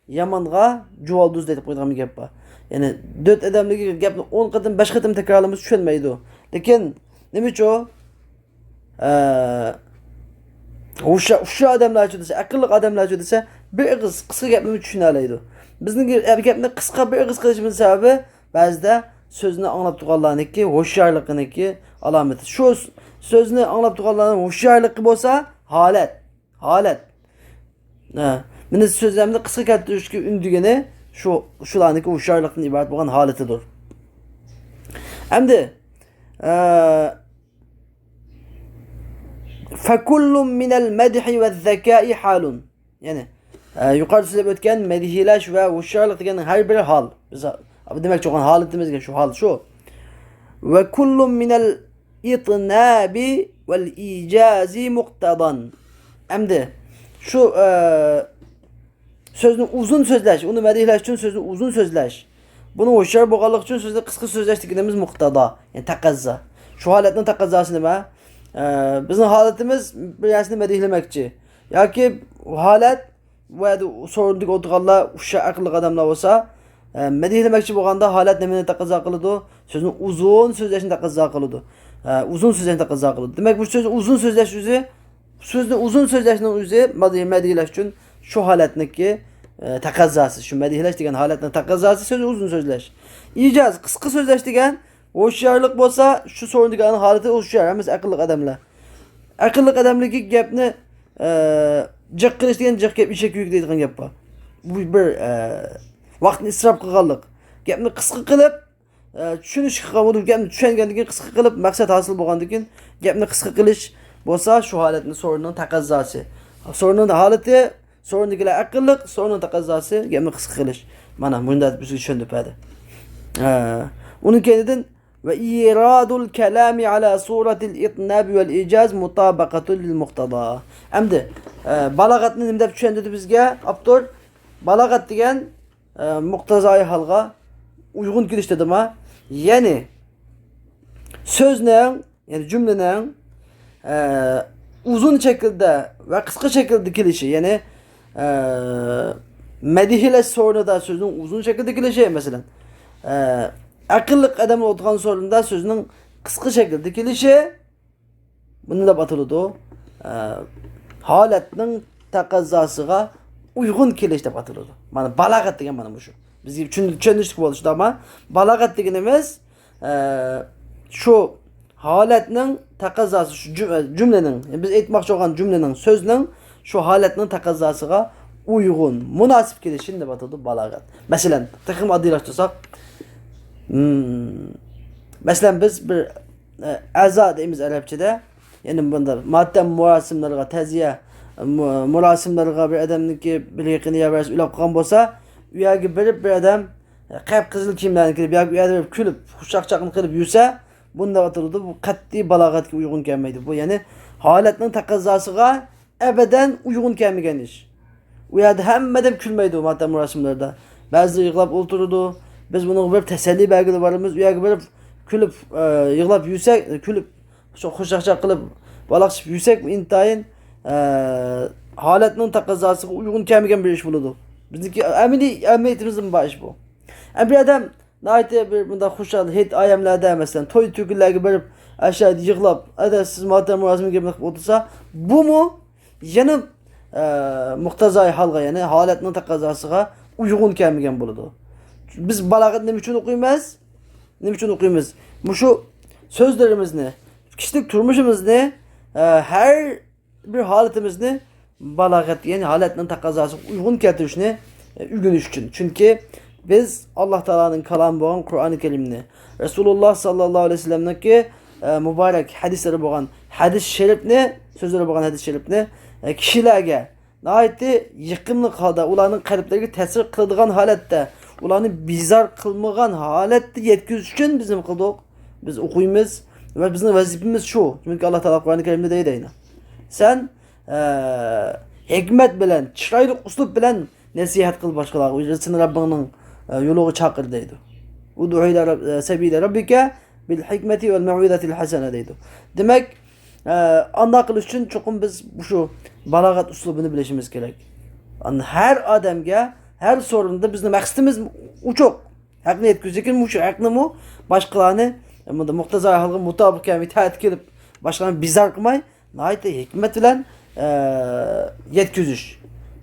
يامانغا جۇۋالدۇز دەيدىغان بىر گەپ بار. يەنى، دۆت ئادەملىكى گەپنى ئون قېتىم، بەش قېتىم تەكرارلىمىسا چۈشەنمەيدۇ. لېكىن، نېمە ئۈچۈن؟ ئە، ھوشيار، ھوشيار ئادەملەرچۇ دېسە، ئەقىللىق ئادەملەرچۇ دېسە، بىر ئېغىز قىسقا گەپنىمۇ چۈشىنەلەيدۇ. بىزنىڭ گەپنى قىسقا بىر ئېغىز قىلىشىمىزنىڭ سەۋەبى، بەزىدە سۆزنى ئاڭلاپ تۇرغانلارنىڭكى ھوشيارلىقىنىڭكى ئالامىتى. شۇ س-، سۆزنى ئاڭلاپ تۇرغانلارنىڭ ھوشيارلىقى بولسا ھالەت. ھالەت. ھە. مېنى سۆزلەمنى قىسقا كەلتۈرۈشكە ئۈندىگىنى شۇ، شۇلارنىڭكى ھوشيارلىقتىن ئىبارەت بولغان ھالىتىدۇر. ئەمدى، ئە، فكل من المدح والذكاء حال. يەنى، ئە، يۇقىرىدا سۆزلەپ ئۆتكەن مەدھىيلەش ۋە ھوشيارلىق دېگەن ھەر بىر ھال. بىز دېمەكچى بولغان ھالىتىمىزگە شۇ ھال شۇ. وكل من الإطناب والإيجاز مقتضى. ئەمدى شۇ، ئە، سۆزنى ئۇزۇن سۆزلەش، ئۇنى مەدھىيلەش ئۈچۈن سۆزنى ئۇزۇن سۆزلەش. بۇنىڭ ھوشيار بولغانلىقى ئۈچۈن سۆزنى قىسقا سۆزلەش دېگىنىمىز مۇقتەدا، يەنى تەقەززا. شۇ ھالەتنىڭ تەقەززاسى نېمە؟ ئە، بىزنىڭ ھالىتىمىز بىر نەرسىنى مەدھىيلىمەكچى. ياكى ھالەت، بۇ يەردە سورۇندىكى ئولتۇرغانلار ئۇششاق ئەقىللىق ئادەملەر بولسا، ئە، مەدھىيلىمەكچى بولغاندا ھالەت نېمىنى تەقەززا قىلىدۇ؟ سۆزنى ئۇزۇن سۆزلەشنى تەقەززا قىلىدۇ. ئە، ئۇزۇن سۆزلەشنى تەقەززا قىلىدۇ. دېمەك، بۇ سۆزنى ئۇزۇن سۆزلەش ئۆزى، سۆزنى ئۇزۇن سۆزلەشنىڭ ئۆزى مەدھىي-، مەدھىيلەش ئۈچۈن شۇ ھالەتنىڭكى، ئە، تەقەززاسى، شۇ مەدھىيلەش دېگەن ھالەتنىڭ تەقەززاسى سۆزنى ئۇزۇن سۆزلەش. ئىجاز، قىسقا سۆزلەش دېگەن ھوشيارلىق بولسا، شۇ سورۇندىكى ھالىتى ھوشيار، ھەممىسى ئەقىللىق ئادەملەر. ئەقىللىق ئادەملىكى گەپنى، ئە، جىق قىلىش دېگەن جىق گەپ، ئېشەك يۈك دەيدىغان گەپ بار. بۇ بىر، ئە، ۋاقىتنى ئىسراپ قىلغانلىق. گەپنى قىسقا قىلىپ، ئە، چۈشىنىشكە قالغان، بۇ گەپنى چۈشەنگەندىن كېيىن، قىسقا قىلىپ، مەقسەت ھاسىل بولغاندىن كېيىن، گەپنى قىسقا قىلىش بولسا، شۇ ھالەتنى سورۇننىڭ تەقەززاسى. سورۇننىڭ ھالىتى، سورۇندىكىلەر ئەقىللىق، سورۇننىڭ تەقەززاسى، گەپنى قىسقا قىلىش. مانا، مۇنداق بىزگە چۈشەندۈرۈپ بەردى. ئە، ئۇنىڭ كەينىدىن، وإيراد الكلام على صورة الإطناب والإيجاز مطابقة للمقتضى. ئەمدى، ئە، بالاغەتنى نېمە دەپ چۈشەندۈردى بىزگە ئاپتور؟ بالاغەت دېگەن، ئە، مۇقتەزايى ھالغا ئۇيغۇن كېلىش دېدىما؟ يەنى سۆزنىڭ، يەنى جۈملىنىڭ، ئە، ئۇزۇن شەكىلدە ۋە قىسقا شەكىلدە كېلىشى، يەنى، ئە، مەدھىيلەش سورۇنىدا سۆزنىڭ ئۇزۇن شەكىلدە كېلىشى، مەسىلەن، ئە، ئەقىللىق ئادەم ئولتۇرغان سورۇندا سۆزنىڭ قىسقا شەكىلدە كېلىشى، بۇنى دەپ ئاتىلىدۇ. ئە، ھالەتنىڭ تەقەززاسىغا ئۇيغۇن كېلىش دەپ ئاتىلىدۇ. مانا بالاغەت دېگەن مانا مۇشۇ. بىزگە چۈشەن-، چۈشەنچلىك بولۇشىدا، ئەمما بالاغەت دېگىنىمىز، ئە، شۇ ھالەتنىڭ تەقەززاسى، شۇ جۈ-، جۈملىنىڭ، بىز ئېيتماقچى بولغان جۈملىنىڭ، سۆزنىڭ شۇ ھالەتنىڭ تەقەززاسىغا ئۇيغۇن، مۇناسىپ كېلىشىنى دەپ ئاتىلىدۇ بالاغەت. مەسىلەن، تېخىمۇ ئاددىيلاشتۇرساق، مم، مەسىلەن، بىز بىر ئە، ئەزا دەيمىز ئەرەبچىدە. يەنى بۇنداق ماتەم مۇراسىملىرىغا، تەزىيە مۇ-، مۇراسىملىرىغا بىر ئادەمنىڭكى بىر يېقىنى يا بىرەرسى ئۆلۈپ قالغان بولسا، ئۇ يەرگە بېرىپ بىر ئادەم، ئە، قەپقىزىل كىيىملەرنى كىيىپ ياكى ئۇ يەردە بېرىپ كۈلۈپ، خۇشچاقچاقنى قىلىپ يۈرسە، بۇنداق ئاتىلىدۇ. بۇ قەتئىي بالاغەتكە ئۇيغۇن كەلمەيدۇ. بۇ، يەنى، ھالەتنىڭ تەقەززاسىغا ئەبەدەن ئۇيغۇن كەلمىگەن ئىش. ئۇ يەردە ھەممە ئادەم كۈلمەيدۇ ماتەم مۇراسىملىرىدا. بەزىلىرى يىغلاپ ئولتۇرىدۇ. بىز بۇنىڭغا بېرىپ تەسەللى بەرگىلى بارىمىز. ئۇ يەرگە بېرىپ كۈلۈپ، ئە، يىغلاپ يۈرسەك، كۈلۈپ، شۇ خۇشچاقچاق قىلىپ، ۋالاقچىپ يۈرسەك، ئىنتايىن، ئە، ھالەتنىڭ تەقەززاسىغا ئۇيغۇن كەلمىگەن بىر ئىش بولىدۇ. بىزنىڭكى ئەمەلىي ئەمەلىيىتىمىزدىمۇ بار ئىش بۇ. ئەمما بىر ئادەم ناھايىتى بىر مۇنداق خۇشال ھېيت ئايەملەردە، مەسىلەن، توي تۆكۈنلەرگە بېرىپ، ئاشۇ يەردە يىغلاپ، ئەدەپسىز ماتەم مۇراسىمىغا گەپ قىلىپ ئولتۇرسا، بۇمۇ يەنە، ئە، مۇقتەزاي ھالغا، يەنى ھالەتنىڭ تەقەززاسىغا ئۇيغۇن كەلمىگەن بولىدۇ. بىز بالاغەتنى نېمە ئۈچۈن ئوقۇيمىز؟ نېمە ئۈچۈن ئوقۇيمىز؟ مۇشۇ سۆزلىرىمىزنى، كىشىلىك تۇرمۇشىمىزنى، ئە، ھەر بىر ھالىتىمىزنى بالاغەت، يەنى ھالەتنىڭ تەقەززاسىغا ئۇيغۇن كەلتۈرۈشنى، ئە، ئۆگىنىش ئۈچۈن. چۈنكى بىز ئاللا تائالانىڭ كالامى بولغان قۇرئانى كەرىمنى، رەسۇلۇللا ساللاللاھۇ ئەلەيھى ۋەسەللەمنىڭكى، ئە، مۇبارەك ھەدىسلىرى بولغان ھەدىس شەرىپنى، سۆزلىرى بولغان ھەدىس شەرىپنى، ئە، كىشىلەرگە ناھايىتى يېقىملىق ھالدا، ئۇلارنىڭ قەلبلىرىگە تەسىر قىلىدىغان ھالەتتە، ئۇلارنى بىزار قىلمىغان ھالەتتە يەتكۈزۈش ئۈچۈن بىز نېمە قىلدۇق؟ بىز ئوقۇيمىز ۋە بىزنىڭ ۋەزىپىمىز شۇ. چۈنكى ئاللا تائالا قۇرئانى كەرىمدە دەيدۇ، سەن، ئە، ھېكمەت بىلەن، چىرايلىق ئۇسلۇب بىلەن نەسىھەت قىل باشقىلارغا، سېنى رەببىڭنىڭ، ئە، يولىغا چاقىر دەيدۇ. ئۇدئۇ ئىلە رەب-، ئە، سەبىلە رەببىكە بىل ھىكمەتى ۋەل مەۋئىزەتىل ھەسەنە دەيدۇ. دېمەك، ئە، ئانداق قىلىش ئۈچۈن چوقۇم بىز شۇ بالاغەت ئۇسلۇبىنى بىلىشىمىز كېرەك. ھەر ئادەمگە، ھەر سورۇندا بىزنىڭ مەقسىتىمىز ئوچۇق. ھەقنى يەتكۈزۈش، لېكىن مۇشۇ ھەقنىمۇ باشقىلارنى، ئە، مۇنداق مۇقتەزا ھالغا مۇتابىق كەلمەي، تەتۈر كېلىپ، باشقىلارنى بىزار قىلماي، ناھايىتى ھېكمەت بىلەن، ئە، يەتكۈزۈش.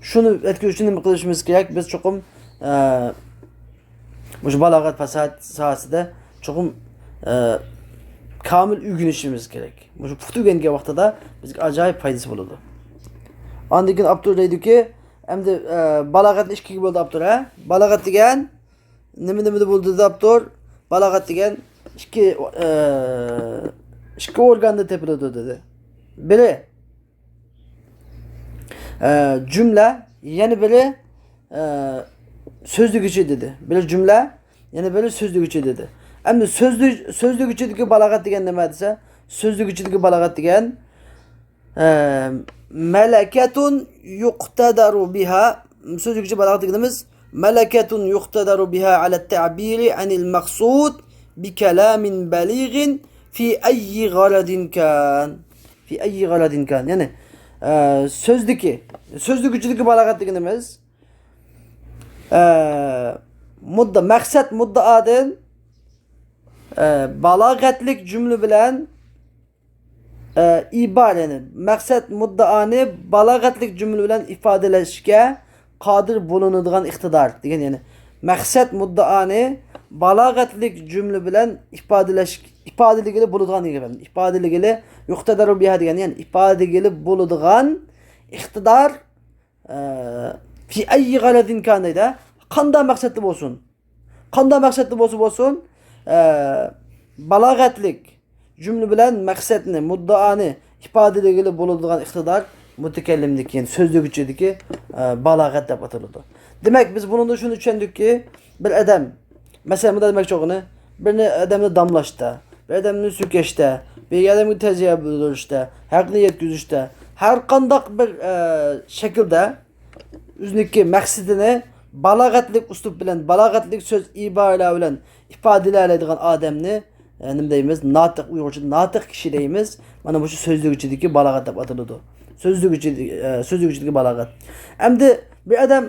شۇنى يەتكۈزۈش ئۈچۈن نېمە قىلىشىمىز كېرەك؟ بىز چوقۇم، ئە، مۇشۇ بالاغەت پاساھەت ساھەسىدە چوقۇم، ئە، كامىل ئۆگىنىشىمىز كېرەك. مۇشۇ پۇختا ئۆگەنگەن ۋاقتىدا بىزگە ئاجايىپ پايدىسى بولىدۇ. ئاندىن كېيىن ئاپتور دەيدۇكى، ئەمدى، ئە، بالاغەتنى ئىككىگە بۆلدى ئاپتور، ھە؟ بالاغەت دېگەن نېمە نېمىدە بولىدۇ دەپتۇر؟ بالاغەت دېگەن ئىككى، ئە، ئىككى ئورگاندا تېپىلىدۇ دېدى. بىرى، ئە، جۈملە، يەنە بىرى، ئە، سۆزلىگۈچى دېدى. بىرى جۈملە، يەنە بىرى سۆزلىگۈچى دېدى. ئەمدى سۆزلى-، سۆزلىگۈچىدىكى بالاغەت دېگەن نېمە دېسە، سۆزلىگۈچىدىكى بالاغەت دېگەن، ئە، مەلەكەتۇن يۇقتەدەرۇ بىھا، سۆزلىگۈچى بالاغەت دېگىنىمىز مەلەكەتۇن يۇقتەدەرۇ بىھا ئەلەت تەبىرى ئەنىل مەقسۇد بىكەلامىن بەلىغىن في أي غرض كان. في أي غرض كان. يەنى، ئە، سۆزدىكى، سۆزلىگۈچىدىكى بالاغەت دېگىنىمىز، ئە، مۇددا-، مەقسەت مۇددىئادىن، ئە، بالاغەتلىك جۈملە بىلەن، ئە، ئىبارە، يەنى مەقسەت مۇددىئانى بالاغەتلىك جۈملە بىلەن ئىپادىلەشكە قادىر بولۇنىدىغان ئىقتىدار دېگەن، يەنى مەقسەت مۇددىئانى بالاغەتلىك جۈملە بىلەن ئىپادىلەش، ئىپادىلىگىلى بولىدىغان دېگەن، ئىپادىلىگىلى يۇقتەدەرۇ بىھا دېگەن، يەنى ئىپادىلىگىلى بولىدىغان ئىقتىدار، ئە، في أي غرض كان دەيدۇ. قانداق مەقسەتتە بولسۇن، قانداق مەقسەتتە بولسا بولسۇن، ئە، بالاغەتلىك جۈملە بىلەن مەقسەتنى، مۇددىئانى ئىپادىلىگىلى بولىدىغان ئىقتىدار مۇتەكەللىمدىكى، يەنى سۆزلىگۈچىدىكى، ئە، بالاغەت دەپ ئاتىلىدۇ. دېمەك، بىز بۇنىڭدىن شۇنى چۈشەندۇقكى، بىر ئادەم، مەسىلەن، مۇنداق دېمەكچى بولغىنى، بىرنى، ئادەمنى داملاشتا، بىر ئادەمنى سۆكۈشتە، بىر ئادەمگە تەزىيە بىلدۈرۈشتە، ھەقنى يەتكۈزۈشتە، ھەر قانداق بىر، ئە، شەكىلدە ئۆزىنىڭكى مەقسىتىنى بالاغەتلىك ئۇسلۇب بىلەن، بالاغەتلىك سۆز ئىبارىلەر بىلەن ئىپادىلەيدىغان ئادەمنى، ئە، نېمە دەيمىز؟ ناتىق، ئۇيغۇرچىدا ناتىق كىشى دەيمىز. مانا مۇشۇ سۆزلىگۈچىدىكى بالاغەت دەپ ئاتىلىدۇ. سۆزلىگۈچى، ئە، سۆزلىگۈچىدىكى بالاغەت. ئەمدى بىر ئادەم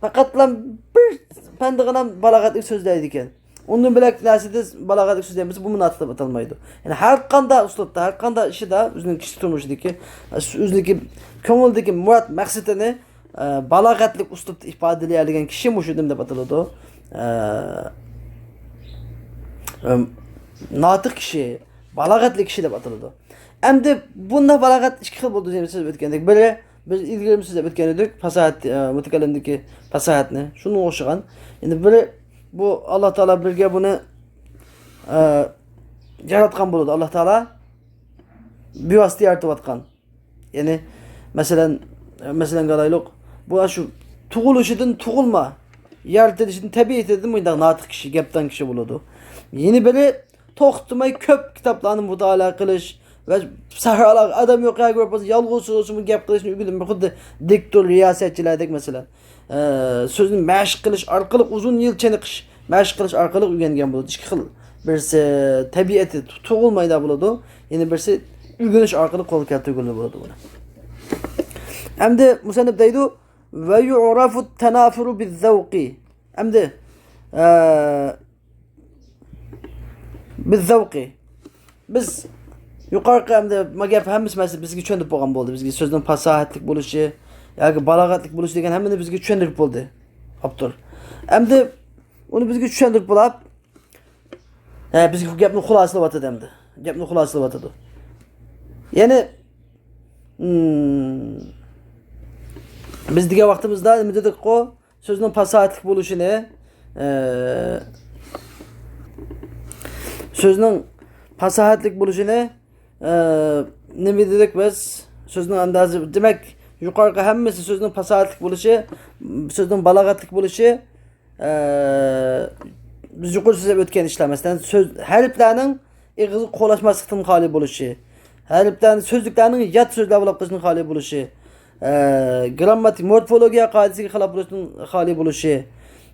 پەقەتلا بىر پەندىغىلا بالاغەتلىك سۆزلەيدىكەن. ئۇندىن بۆلەك نەرسىدە بالاغەتلىك سۆزلەيمىز، بۇمۇ ناتىق دەپ ئاتالمايدۇ. يەنى ھەر قانداق ئۇسلۇبتا، ھەر قانداق ئىشىدا، ئۆزىنىڭ كىشىلىك تۇرمۇشىدىكى، ئۆزىنىڭكى كۆڭلىدىكى مۇراد مەقسىتىنى، ئە، بالاغەتلىك ئۇسلۇبتا ئىپادىلىيەلىگەن كىشى مۇشۇ نېمە دەپ ئاتىلىدۇ؟ ئە، ئە، ناتىق كىشى، بالاغەتلىك كىشى دەپ ئاتىلىدۇ. ئەمدى بۇنداق بالاغەت ئىككى خىل بولىدۇ دېيىمىز، سۆز ئۆتكەندەك. بىرى، بىز ئىلگىرىمۇ سۆزلەپ ئۆتكەن ئىدۇق، پاساھەت، ئە، مۇتەكەللىمدىكى پاساھەتنى. شۇنىڭغا ئوخشىغان. يەنى بىرى، بۇ ئاللا تائالا بىرگە بۇنى، ئە، ياراتقان بولىدۇ. ئاللا تائالا بىۋاسىتە يارىتىۋاتقان. يەنى، مەسىلەن، مەسىلەنگە ئالايلۇق، بۇ شۇ تۇغۇلۇشىدىن تۇغۇلما، يارىتىلىشىدىن، تەبىئىتىدىن مۇنداق ناتىق كىشى، گەپدان كىشى بولىدۇ. يەنە بىرى، توختىماي كۆپ كىتابلارنى مۇتالىئە قىلىش ۋە سەھرالارغا، ئادەم يوق يەرگە بېرىپ بولسا يالغۇز سۆزلىسىمۇ گەپ قىلىشنى ئۆگىنىپ، خۇددى دىكتور، رىياسەتچىلەردەك مەسىلەن. ئە، سۆزنى مەشىق قىلىش ئارقىلىق، ئۇزۇن يىل چېنىقىش، مەشىق قىلىش ئارقىلىق ئۆگەنگەن بولىدۇ. ئىككى خىل. بىرسى تەبىئىتى تۇغۇلمايدا بولىدۇ، يەنە بىرسى ئۆگىنىش ئارقىلىق قولغا كەلتۈرگىلى بولىدۇ بۇنى. ئەمدى مۇسەننىپ دەيدۇ، ۋە يۇرەفۇ تەنافۇرۇ بىززەۋقى. ئەمدى، ئە، بىززەۋقى. بىز يۇقىرىقى ئەمدى ما گەپ ھەممىسى مەسىلە بىزگە چۈشەندۈرۈپ بولغان بولدى. بىزگە سۆزنىڭ پاساھەتلىك بولۇشى ياكى بالاغەتلىك بولۇشى دېگەن ھەممىنى بىزگە چۈشەندۈرۈپ بولدى ئاپتور. ئەمدى ئۇنى بىزگە چۈشەندۈرۈپ بولاپ، ھە، بىزگە گەپنى خۇلاسىلىۋاتىدۇ ئەمدى. گەپنى خۇلاسىلىۋاتىدۇ. يەنى، مم، بىز دېگەن ۋاقتىمىزدا نېمە دېدۇققۇ؟ سۆزنىڭ پاساھەتلىك بولۇشىنى، ئە، سۆزنىڭ پاساھەتلىك بولۇشىنى، ئە، نېمە دېدۇق بىز؟ سۆزنىڭ ئەندازى، دېمەك، يۇقىرىقى ھەممىسى سۆزنىڭ پاساھەتلىك بولۇشى، سۆزنىڭ بالاغەتلىك بولۇشى، ئە، بىز يۇقىرىدا سۆزلەپ ئۆتكەن ئىشلار، مەسىلەن، سۆز، ھەرپلەرنىڭ ئېغىزغا قولاشماسلىقتىن خالىي بولۇشى، ھەرپلەرنى، سۆزلۈكلەرنىڭ يات سۆزلەر بولۇپ قېلىشتىن خالىي بولۇشى، ئە، گرامماتىك، مورفولوگىيە قائىدىسىگە خىلاپ بولۇشتىن خالىي بولۇشى،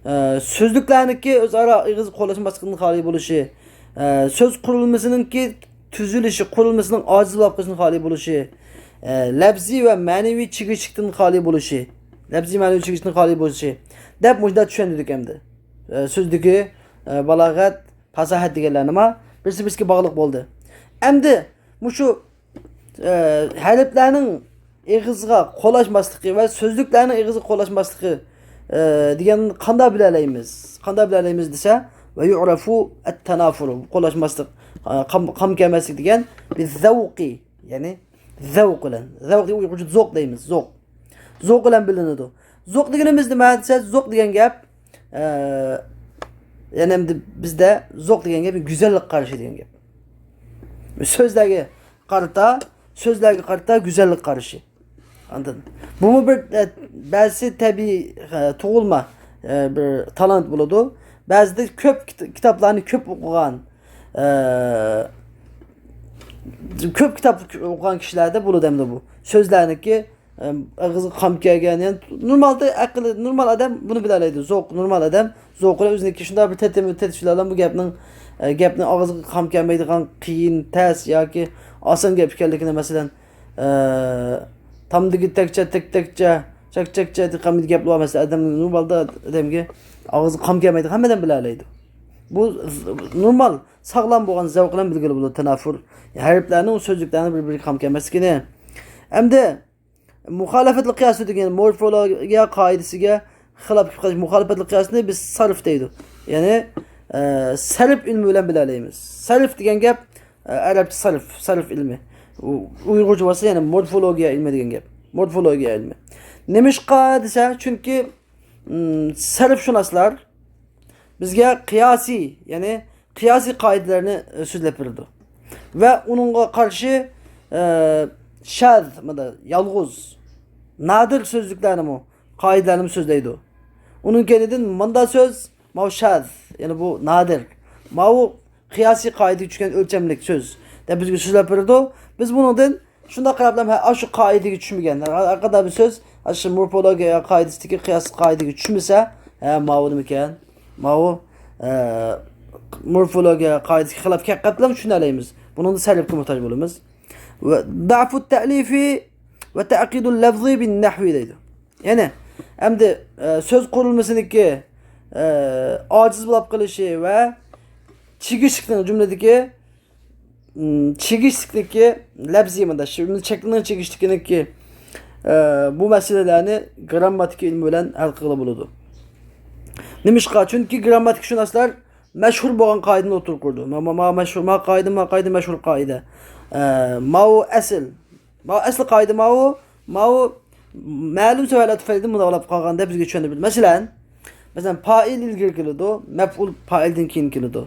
ئە، سۆزلۈكلەرنىڭكى ئۆزئارا ئېغىز قولاشماسلىقتىن خالىي بولۇشى، ئە، سۆز قۇرۇلمىسىنىڭكى تۈزۈلۈشى، قۇرۇلمىسىنىڭ ئاجىز بولۇپ قېلىشتىن خالىي بولۇشى، ئە، لەپزىي ۋە مەنىۋى چىگىشلىكتىن خالىي بولۇشى، لەپزىي مەنىۋى چىگىشلىكتىن خالىي بولۇشى دەپ مۇشۇنداق چۈشەندۈردۇق ئەمدى. ئە، سۆزدىكى، ئە، بالاغەت، پاساھەت دېگەنلەرنىمۇ بىرسى بىرسىگە باغلىق بولدى. ئەمدى مۇشۇ، ئە، ھەرپلەرنىڭ ئېغىزغا قولاشماسلىقى ۋە سۆزلۈكلەرنىڭ ئېغىزغا قولاشماسلىقى، ئە، دېگەننى قانداق بىلەلەيمىز؟ قانداق بىلەلەيمىز دېسە، ۋە يۇرەفۇ ئەت-تەنافۇر، قولاشماسلىق، ئە، قام-، قام كەلمەسلىك دېگەن، بىززەۋقى، يەنى زەۋق بىلەن. زەۋق دېگەن ئۇيغۇرچە زوق دەيمىز، زوق. زوق بىلەن بىلىنىدۇ. زوق دېگىنىمىز نېمە دېسە، زوق دېگەن گەپ، ئە، يەنى ئەمدى بىزدە زوق دېگەن گەپ گۈزەللىك قارىشى دېگەن گەپ. سۆزلەرگە قارىتا، سۆزلەرگە قارىتا گۈزەللىك قارىشى. ئاندىن بۇمۇ بىر، ئە، بەزىسى تەبىئىي، ئە، تۇغۇلما، ئە، بىر تالانت بولىدۇ. بەزىدە كۆپ كىت-، كىتابلارنى كۆپ ئوقۇغان، ئە، كۆپ كىتاب ئوقۇغان كىشىلەردە بولىدۇ ئەمدى بۇ. سۆزلەرنىڭكى، ئە، ئېغىزغا قام كەلگەن، يەنى نورمالدا ئەقلى نورمال ئادەم بۇنى بىلەلەيدۇ. زوق، نورمال ئادەم زوقى بىلەن ئۆزىنىڭكى شۇنداق بىر تېتىم-، تېتىش بىلەن بۇ گەپنىڭ، ئە، گەپنى ئاغزىغا قام كەلمەيدىغان قىيىن، تەس ياكى ئاسان گەپ ئىكەنلىكىنى، مەسىلەن، ئە، تامدىكى تەكچە، تەك تەكچە، چەك چەكچە دېگەن گەپلەر بار. مەسىلەن، ئادەم نورمالدا ئادەمگە ئاغزىغا قام كەلمەيدىغان ھەممە ئادەم بىلەلەيدۇ. بۇ نورمال، ساغلام بولغان زەۋق بىلەن بىلگىلى بولىدۇ تەنافۇر. ھەرپلەرنىڭ، سۆزلۈكلەرنىڭ بىر-بىرىگە قام كەلمەسلىكىنى. ئەمدى مۇخالىپەتلىك قىياسى دېگەن مورفولوگىيە قائىدىسىگە خىلاپ كېلىپ قالىدۇ. مۇخالىپەتلىك قىياسنى بىز سەرف دەيدۇ. يەنى، ئە، سەرف ئىلمى بىلەن بىلەلەيمىز. سەرف دېگەن گەپ، ئە، ئەرەبچە سەرف، سەرف ئىلمى. ئۇ-، ئۇيغۇرچە بولسا يەنى مورفولوگىيە ئىلمى دېگەن گەپ. مورفولوگىيە ئىلمى. نېمىشقا دېسە، چۈنكى، ئىم، سەرفشۇناسلار بىزگە قىياسىي، يەنى قىياسىي قائىدىلەرنى، ئە، سۆزلەپ بېرىدۇ. ۋە ئۇنىڭغا قارشى، ئە، شاز، مانا، يالغۇز، نادىر سۆزلۈكلەرنىمۇ، قائىدىلەرنىمۇ سۆزلەيدۇ. ئۇنىڭ كەينىدىن ماندا سۆز، ماۋۇ شاز، يەنى بۇ نادىر. ماۋۇ قىياسىي قائىدىگە چۈشكەن ئۆلچەملىك سۆز دەپ بىزگە سۆزلەپ بېرىدۇ. بىز بۇنىڭدىن شۇنداق قاراپلا، ھە، ئاشۇ قائىدىگە چۈشمىگەن، ھەرقانداق بىر سۆز ئاشۇ مورفولوگىيە قائىدىسىدىكى قىياس قائىدىگە چۈشمىسە، ھە، ماۋۇ نېمىكەن؟ ماۋۇ، ئە، مورفولوگىيە قائىدىسىگە خىلاپ كەپ قېلىپ چۈشىنەلەيمىز. بۇنىڭدا سەرفكە موھتاج بولىمىز. ۋە دەفۇ تەئلىفى ۋە تەقىدۇل لەفزى بىن نەھۋى دەيدۇ. يەنى، ئەمدى، ئە، سۆز قۇرۇلمىسىنىڭكى، ئە، ئاجىز بولۇپ قېلىشى ۋە چىگىشلىكنىڭ جۈملىدىكى، ئىم، چىگىشلىكنىڭكى لەپزىي مۇنداق، شۇ چەكلىمىنىڭ چىگىشلىكىنىڭكى، ئە، بۇ مەسىلىلەرنى گرامماتىكا ئىلمى بىلەن ھەل قىلغىلى بولىدۇ. نېمىشقا؟ چۈنكى گرامماتىكىشۇناسلار مەشھۇر بولغان قائىدىنى ئوتتۇرىغا قويىدۇ. ما، ما، ما مەشھۇر، ما قائىدە، ما قائىدە، مەشھۇر قائىدە. ئە، ماۋۇ ئەسىل. ماۋۇ ئەسلى قائىدە ماۋۇ، ماۋۇ مەلۇم سەۋەبلەر تۈپەيلىدىن بۇنداق بولۇپ قالغان دەپ بىزگە چۈشەندۈرۈپ بېرىدۇ. مەسىلەن، مەسىلەن، پائىل ئىلگىرى كېلىدۇ، مەپئۇل پائىلدىن كېيىن كېلىدۇ.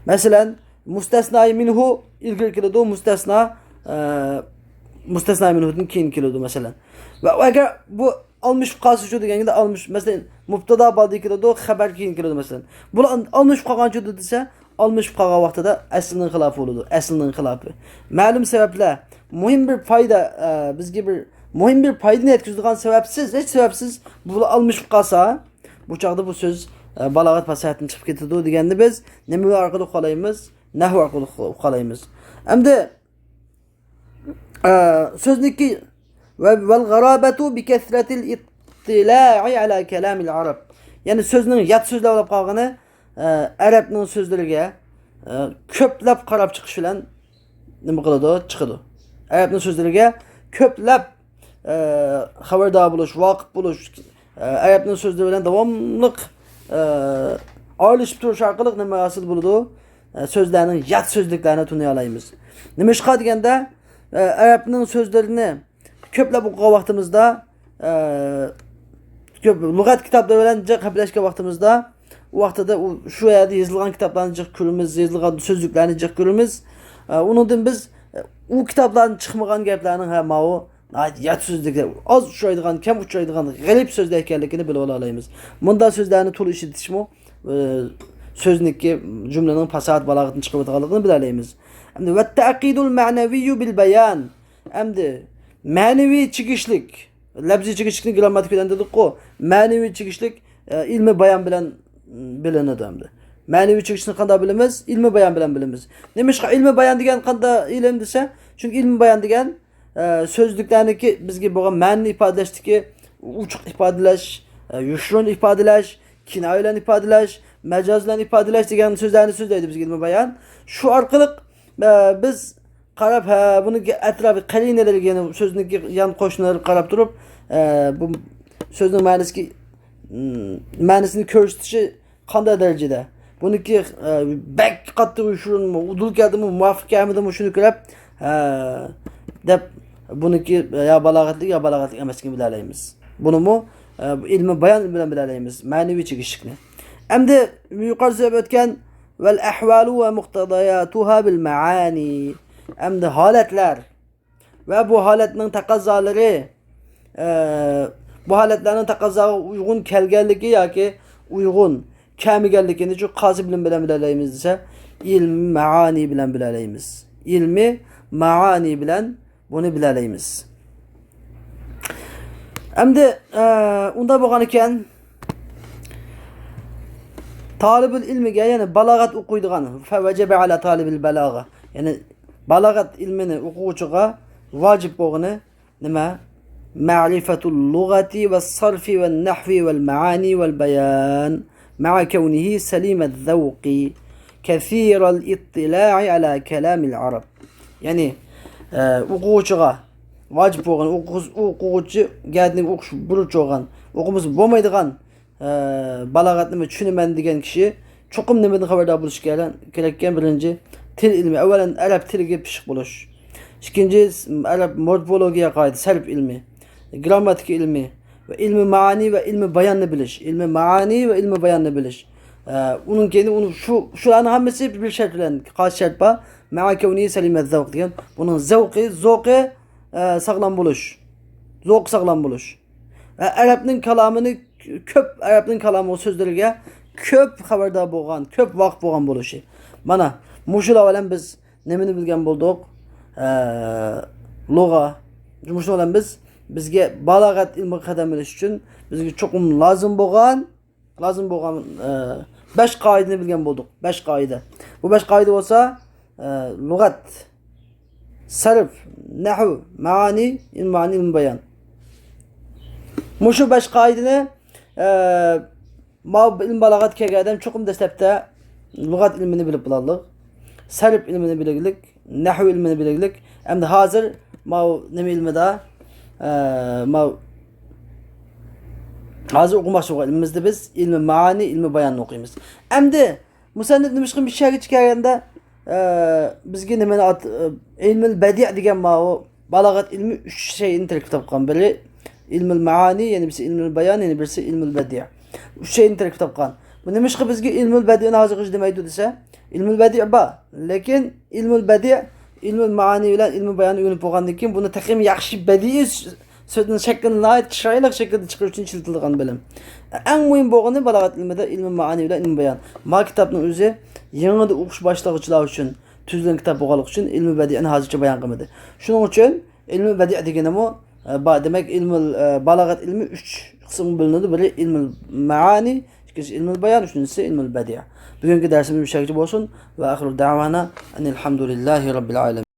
مەسىلەن، مۇستەسناي مىنھۇ ئىلگىرى كېلىدۇ، مۇستەسنا، ئە، مۇستەسناي مىنھۇدىن كېيىن كېلىدۇ، مەسىلەن. ۋە ئەگەر بۇ ئالمىشىپ قالسىچۇ دېگەنگىدە، ئالمىش-، مەسىلەن، مۇبتادا بالدىن كېلىدۇ، خەبەر كېيىن كېلىدۇ، مەسىلەن. بۇلار ئالمىشىپ قالغانچۇ دېسە، ئالمىشىپ قالغان ۋاقتىدا ئەسلىنىڭ خىلاپى بولىدۇ. ئەسلىنىڭ خىلاپى. مەلۇم سەۋەبلەر، مۇھىم بىر پايدا، ئە، بىزگە بىر مۇھىم بىر پايدىنى يەتكۈزىدىغان سەۋەبسىز، ھېچ سەۋەبسىز بۇ ئالمىشىپ قالسا، بۇ چاغدا بۇ سۆز، ئە، بالاغەت پاساھەتتىن چىقىپ كېتىدۇ دېگەننى بىز نېمە ئارقىلىق ئۇقالايمىز؟ نەھۋ ئارقىلىق ئۇقالايمىز. ئەمدى، ئە، سۆزنىكى ۋە، ۋەل غارابەتۇ بىكەسرەتىل ئىتتىلائى ئەلا كەلامىل ئەرەب. يەنى سۆزنىڭ يات سۆزلەپ ئالاپ قالغىنى، ئە، ئەرەبنىڭ سۆزلىرىگە، ئە، كۆپلەپ قاراپ چىقىش بىلەن نېمە قىلىدۇ؟ چىقىدۇ. ئەرەبنىڭ سۆزلىرىگە كۆپلەپ، ئە، خەۋەردار بولۇش، ۋاقىپ بولۇش، ئە، ئەرەبنىڭ سۆزلىرى بىلەن داۋاملىق، ئە، ئارىلىشىپ تۇرۇش ئارقىلىق نېمە ھاسىل بولىدۇ؟ ئە، سۆزلەرنىڭ يات سۆزلۈكلەرنى تونۇيالايمىز. نېمىشقا دېگەندە، ئە، ئەرەبنىڭ سۆزلىرىنى كۆپلەپ ئوقۇغان ۋاقتىمىزدا، ئە، كۆپ لۇغەت كىتابلىرى بىلەن جىق ھەپىلەشكەن ۋاقتىمىزدا، ئۇ ۋاقتىدا ئۇ شۇ يەردە يېزىلغان كىتابلارنى جىق كۆرىمىز، يېزىلغان سۆزلۈكلەرنى جىق كۆرىمىز. ئە، ئۇنىڭدىن بىز، ئە، ئۇ كىتابلاردىن چىقمىغان گەپلەرنىڭ، ھە، ماۋۇ ناھايىتى يات سۆزلۈك، ئاز ئۇچرايدىغان، كەم ئۇچرايدىغان غەرىب سۆزلەر ئىكەنلىكىنى بىلىۋالالايمىز. مۇنداق سۆزلەرنى تولا ئىشلىتىشمۇ، ئە، سۆزنىڭكى، جۈملىنىڭ پاساھەت، بالاغىتىنى چىقىرىۋاتقانلىقىنى بىلەلەيمىز. ئەمدى ۋەتتەئەقىدۇل مەنەۋىييۇ بىل بايان. ئەمدى مەنىۋى چىگىشلىك، لەپزىي چىگىشلىكنى گىرامماتىكىدىن دېدۇققۇ، مەنىۋى چىگىشلىك، ئە، ئىلمى بايان بىلەن، م، بىلىنىدۇ ئەمدى. مەنىۋى چىگىشلىكنى قانداق بىلىمىز؟ ئىلمى بايان بىلەن بىلىمىز. نېمىشقا ئىلمى بايان دېگەن قانداق ئىلىم دېسە، چۈنكى ئىلمى بايان دېگەن، ئە، سۆزلۈكلەرنىڭكى بىزگە بولغان مەنىنى ئىپادىلەشتىكى ئوچۇق ئىپادىلەش، ئە، يوشۇرۇن ئىپادىلەش، كىنايە بىلەن ئىپادىلەش، مەجاز بىلەن ئىپادىلەش دېگەن سۆزلەرنى سۆزلەيدۇ بىزگە ئىلمى بايان. شۇ ئارقىلىق، ئە، بىز قاراپ، ھە، بۇنىڭ ئەتراپى قەرىنىلىرىگە، يەنى سۆزنىڭكى يان قوشنىلىرىغا قاراپ تۇرۇپ، ئە، بۇ سۆزنىڭ مەنىسىگە، م، مەنىسىنى كۆرسىتىشى قانداق دەرىجىدە؟ بۇنىڭكى، ئە، بەك قاتتىق يوشۇرۇنمۇ، ئۇدۇل كەلدىمۇ، مۇۋاپىق كەلمىدىمۇ، شۇنى كۆرۈپ، ھە، دەپ، بۇنىڭكى يا بالاغەتلىك، يا بالاغەتلىك ئەمەسلىكىنى بىلەلەيمىز. بۇنىمۇ، ئە، ئىلمى بايان بىلەن بىلەلەيمىز، مەنىۋى چىگىشلىكنى. ئەمدى يۇقىرىدا سۆزلەپ ئۆتكەن ۋەل ئەھۋالۇ ۋە مۇقتەزاياتۇھا بىل مەئانى. ئەمدى ھالەتلەر ۋە بۇ ھالەتنىڭ تەقەززالىرى، ئە، بۇ ھالەتلەرنىڭ تەقەززاغا ئۇيغۇن كەلگەنلىكى ياكى ئۇيغۇن كەلمىگەنلىكىنى چۈ قايسى بىلىم بىلەن بىلەلەيمىز دېسە، ئىلمى مەئانى بىلەن بىلەلەيمىز. ئىلمى مەئانى بىلەن بۇنى بىلەلەيمىز. ئەمدى، ئە، ئۇنداق بولغان ئىكەن، تالىبۇل ئىلمىگە، يەنى بالاغەت ئوقۇيدىغان، فەۋەجەبە ئەلا تالىبىل بەلاغە، يەنى بالاغەت ئىلمىنى ئوقۇغۇچىغا ۋاجىپ بولغىنى نېمە؟ مەرىفەتۇل لۇغەتى ۋەس سەرفى ۋەن نەھۋى ۋەل مەئانى ۋەل بايان مەئا كەۋنىھى سەلىمەز زەۋقى كەسىرەل ئىتتىلائى ئەلا كەلامىل ئەرەب. يەنى، ئە، ئوقۇغۇچىغا ۋاجىپ بولغان، ئوقۇغۇچى گەدىنى ئوقۇش بۇرچ بولغان، ئوقۇمىسا بولمايدىغان، ئە، بالاغەتنىمۇ چۈشىنىمەن دېگەن كىشى چوقۇم نېمىدىن خەۋەردار بولۇشى كېرەك-، كېرەككەن؟ بىرىنچى، تىل ئىلمى، ئەۋۋەلەن ئەرەب تىلىگە پىشىق بولۇش. ئىككىنچى، ئەرەب مورفولوگىيە قائىدە، سەرپ ئىلمى، گرامماتىكا ئىلمى ۋە ئىلمى مائانى ۋە ئىلمى باياننى بىلىش. ئىلمى مائانى ۋە ئىلمى باياننى بىلىش. ئە، ئۇنىڭ كېيىن ئۇنى شۇ، شۇلارنىڭ ھەممىسى بىر شەرت بىلەن، قايسى شەرت بار؟ مەئا كەۋنىھى سەلىمەز زەۋق دېگەن. بۇنىڭ زەۋقى، زوقى، ئە، ساغلام بولۇش. زوقى ساغلام بولۇش. ۋە ئەرەبنىڭ كالامىنى كۆپ، ئەرەبنىڭ كالامى سۆزلىرىگە كۆپ خەۋەردار بولغان، كۆپ ۋاقىپ بولغان بولۇشى. مانا، مۇشۇلار بىلەن بىز نېمىنى بىلگەن بولدۇق؟ ئە، لۇغە. مۇشۇنىڭ بىلەن بىز، بىزگە بالاغەت ئىلمىغا قەدەم بېرىش ئۈچۈن بىزگە چوقۇم لازىم بولغان، لازىم بولغان، ئە، بەش قائىدىنى بىلگەن بولدۇق. بەش قائىدە. بۇ بەش قائىدە بولسا، ئە، لۇغەت، سەرپ، نەھۋ، مەئانى، ئىلمۇ مەئانى، ئىلمۇ بايان. مۇشۇ بەش قائىدىنى، ئە، ماۋۇ ئىلمى بالاغەتكە كەلگەن ئادەم چوقۇم دەسلەپتە لۇغەت ئىلمىنى بىلىپ بولالىق، سەرپ ئىلمىنى بىلگىلىك، نەھۋ ئىلمىنى بىلگىلىك. ئەمدى ھازىر ماۋۇ نېمە ئىلمىدا، ئە، ماۋۇ ھازىر ئوقۇماقچى بولغان ئىلمىمىزدە بىز ئىلمى مائانى، ئىلمى باياننى ئوقۇيمىز. ئەمدى مۇسەننىپ نېمىشقا مۇشۇ يەرگىچە كەلگەندە، ئە، بىزگە نېمىنى ئات-، ئە، ئىلمىل بەدىئ دېگەن ماۋۇ بالاغەت ئىلمى ئۈچ شەيئىنى تەركىب تاپقان. بىرى ئىلمىل مائانى، يەنە بىرسى ئىلمىل بايان، يەنە بىرسى ئىلمىل بەدىئ. ئۈچ شەيئىنى تەركىب تاپقان. بۇ نېمىشقا بىزگە ئىلمىل بەدىئنى ھازىرغىچە دېمەيدۇ دېسە، ئىلمىل بەدىئ بار. لېكىن ئىلمىل بەدىئ، ئىلمىل مائانى بىلەن ئىلمىل باياننى ئۆگىنىپ بولغاندىن كېيىن بۇنى تېخىمۇ ياخشى بەدىئىي سۆ-، سۆزنىڭ شەكلىنى ناھايىتى چىرايلىق شەكىلدە چىقىرىش ئۈچۈن ئىشلىتىلىدىغان بىلىم. ئەڭ مۇھىم بولغىنى بالاغەت ئىلمىدا ئىلمى مائانى بىلەن ئىلمى بايان. ما كىتابنىڭ ئۆزى يېڭىدا ئوقۇش باشلىغۇچىلار ئۈچۈن تۈزۈلگەن كىتاب بولغانلىقى ئۈچۈن ئىلمى بەدىئنى ھازىرچە بايان قىلمىدى. شۇنىڭ ئۈچۈن ئىلمى بەدىئ دېگىنىمۇ، ئە، با-، دېمەك، ئىلمى، ئە، بالاغەت ئىلمى ئۈچ قىسىمغا بۆلۈنىدۇ. بىرى ئىلمى مائانى، ئىككىنچىسى ئىلمى بايان، ئۈچىنچىسى ئىلمى بەدىئ. بۈگۈنكى دەرسىمىز مۇشۇ يەرگىچە بولسۇن. ۋە ئاخىرۇ دەۋانا ئەنىل ھەمدۇلىللاھى رەببىل ئالەمىن.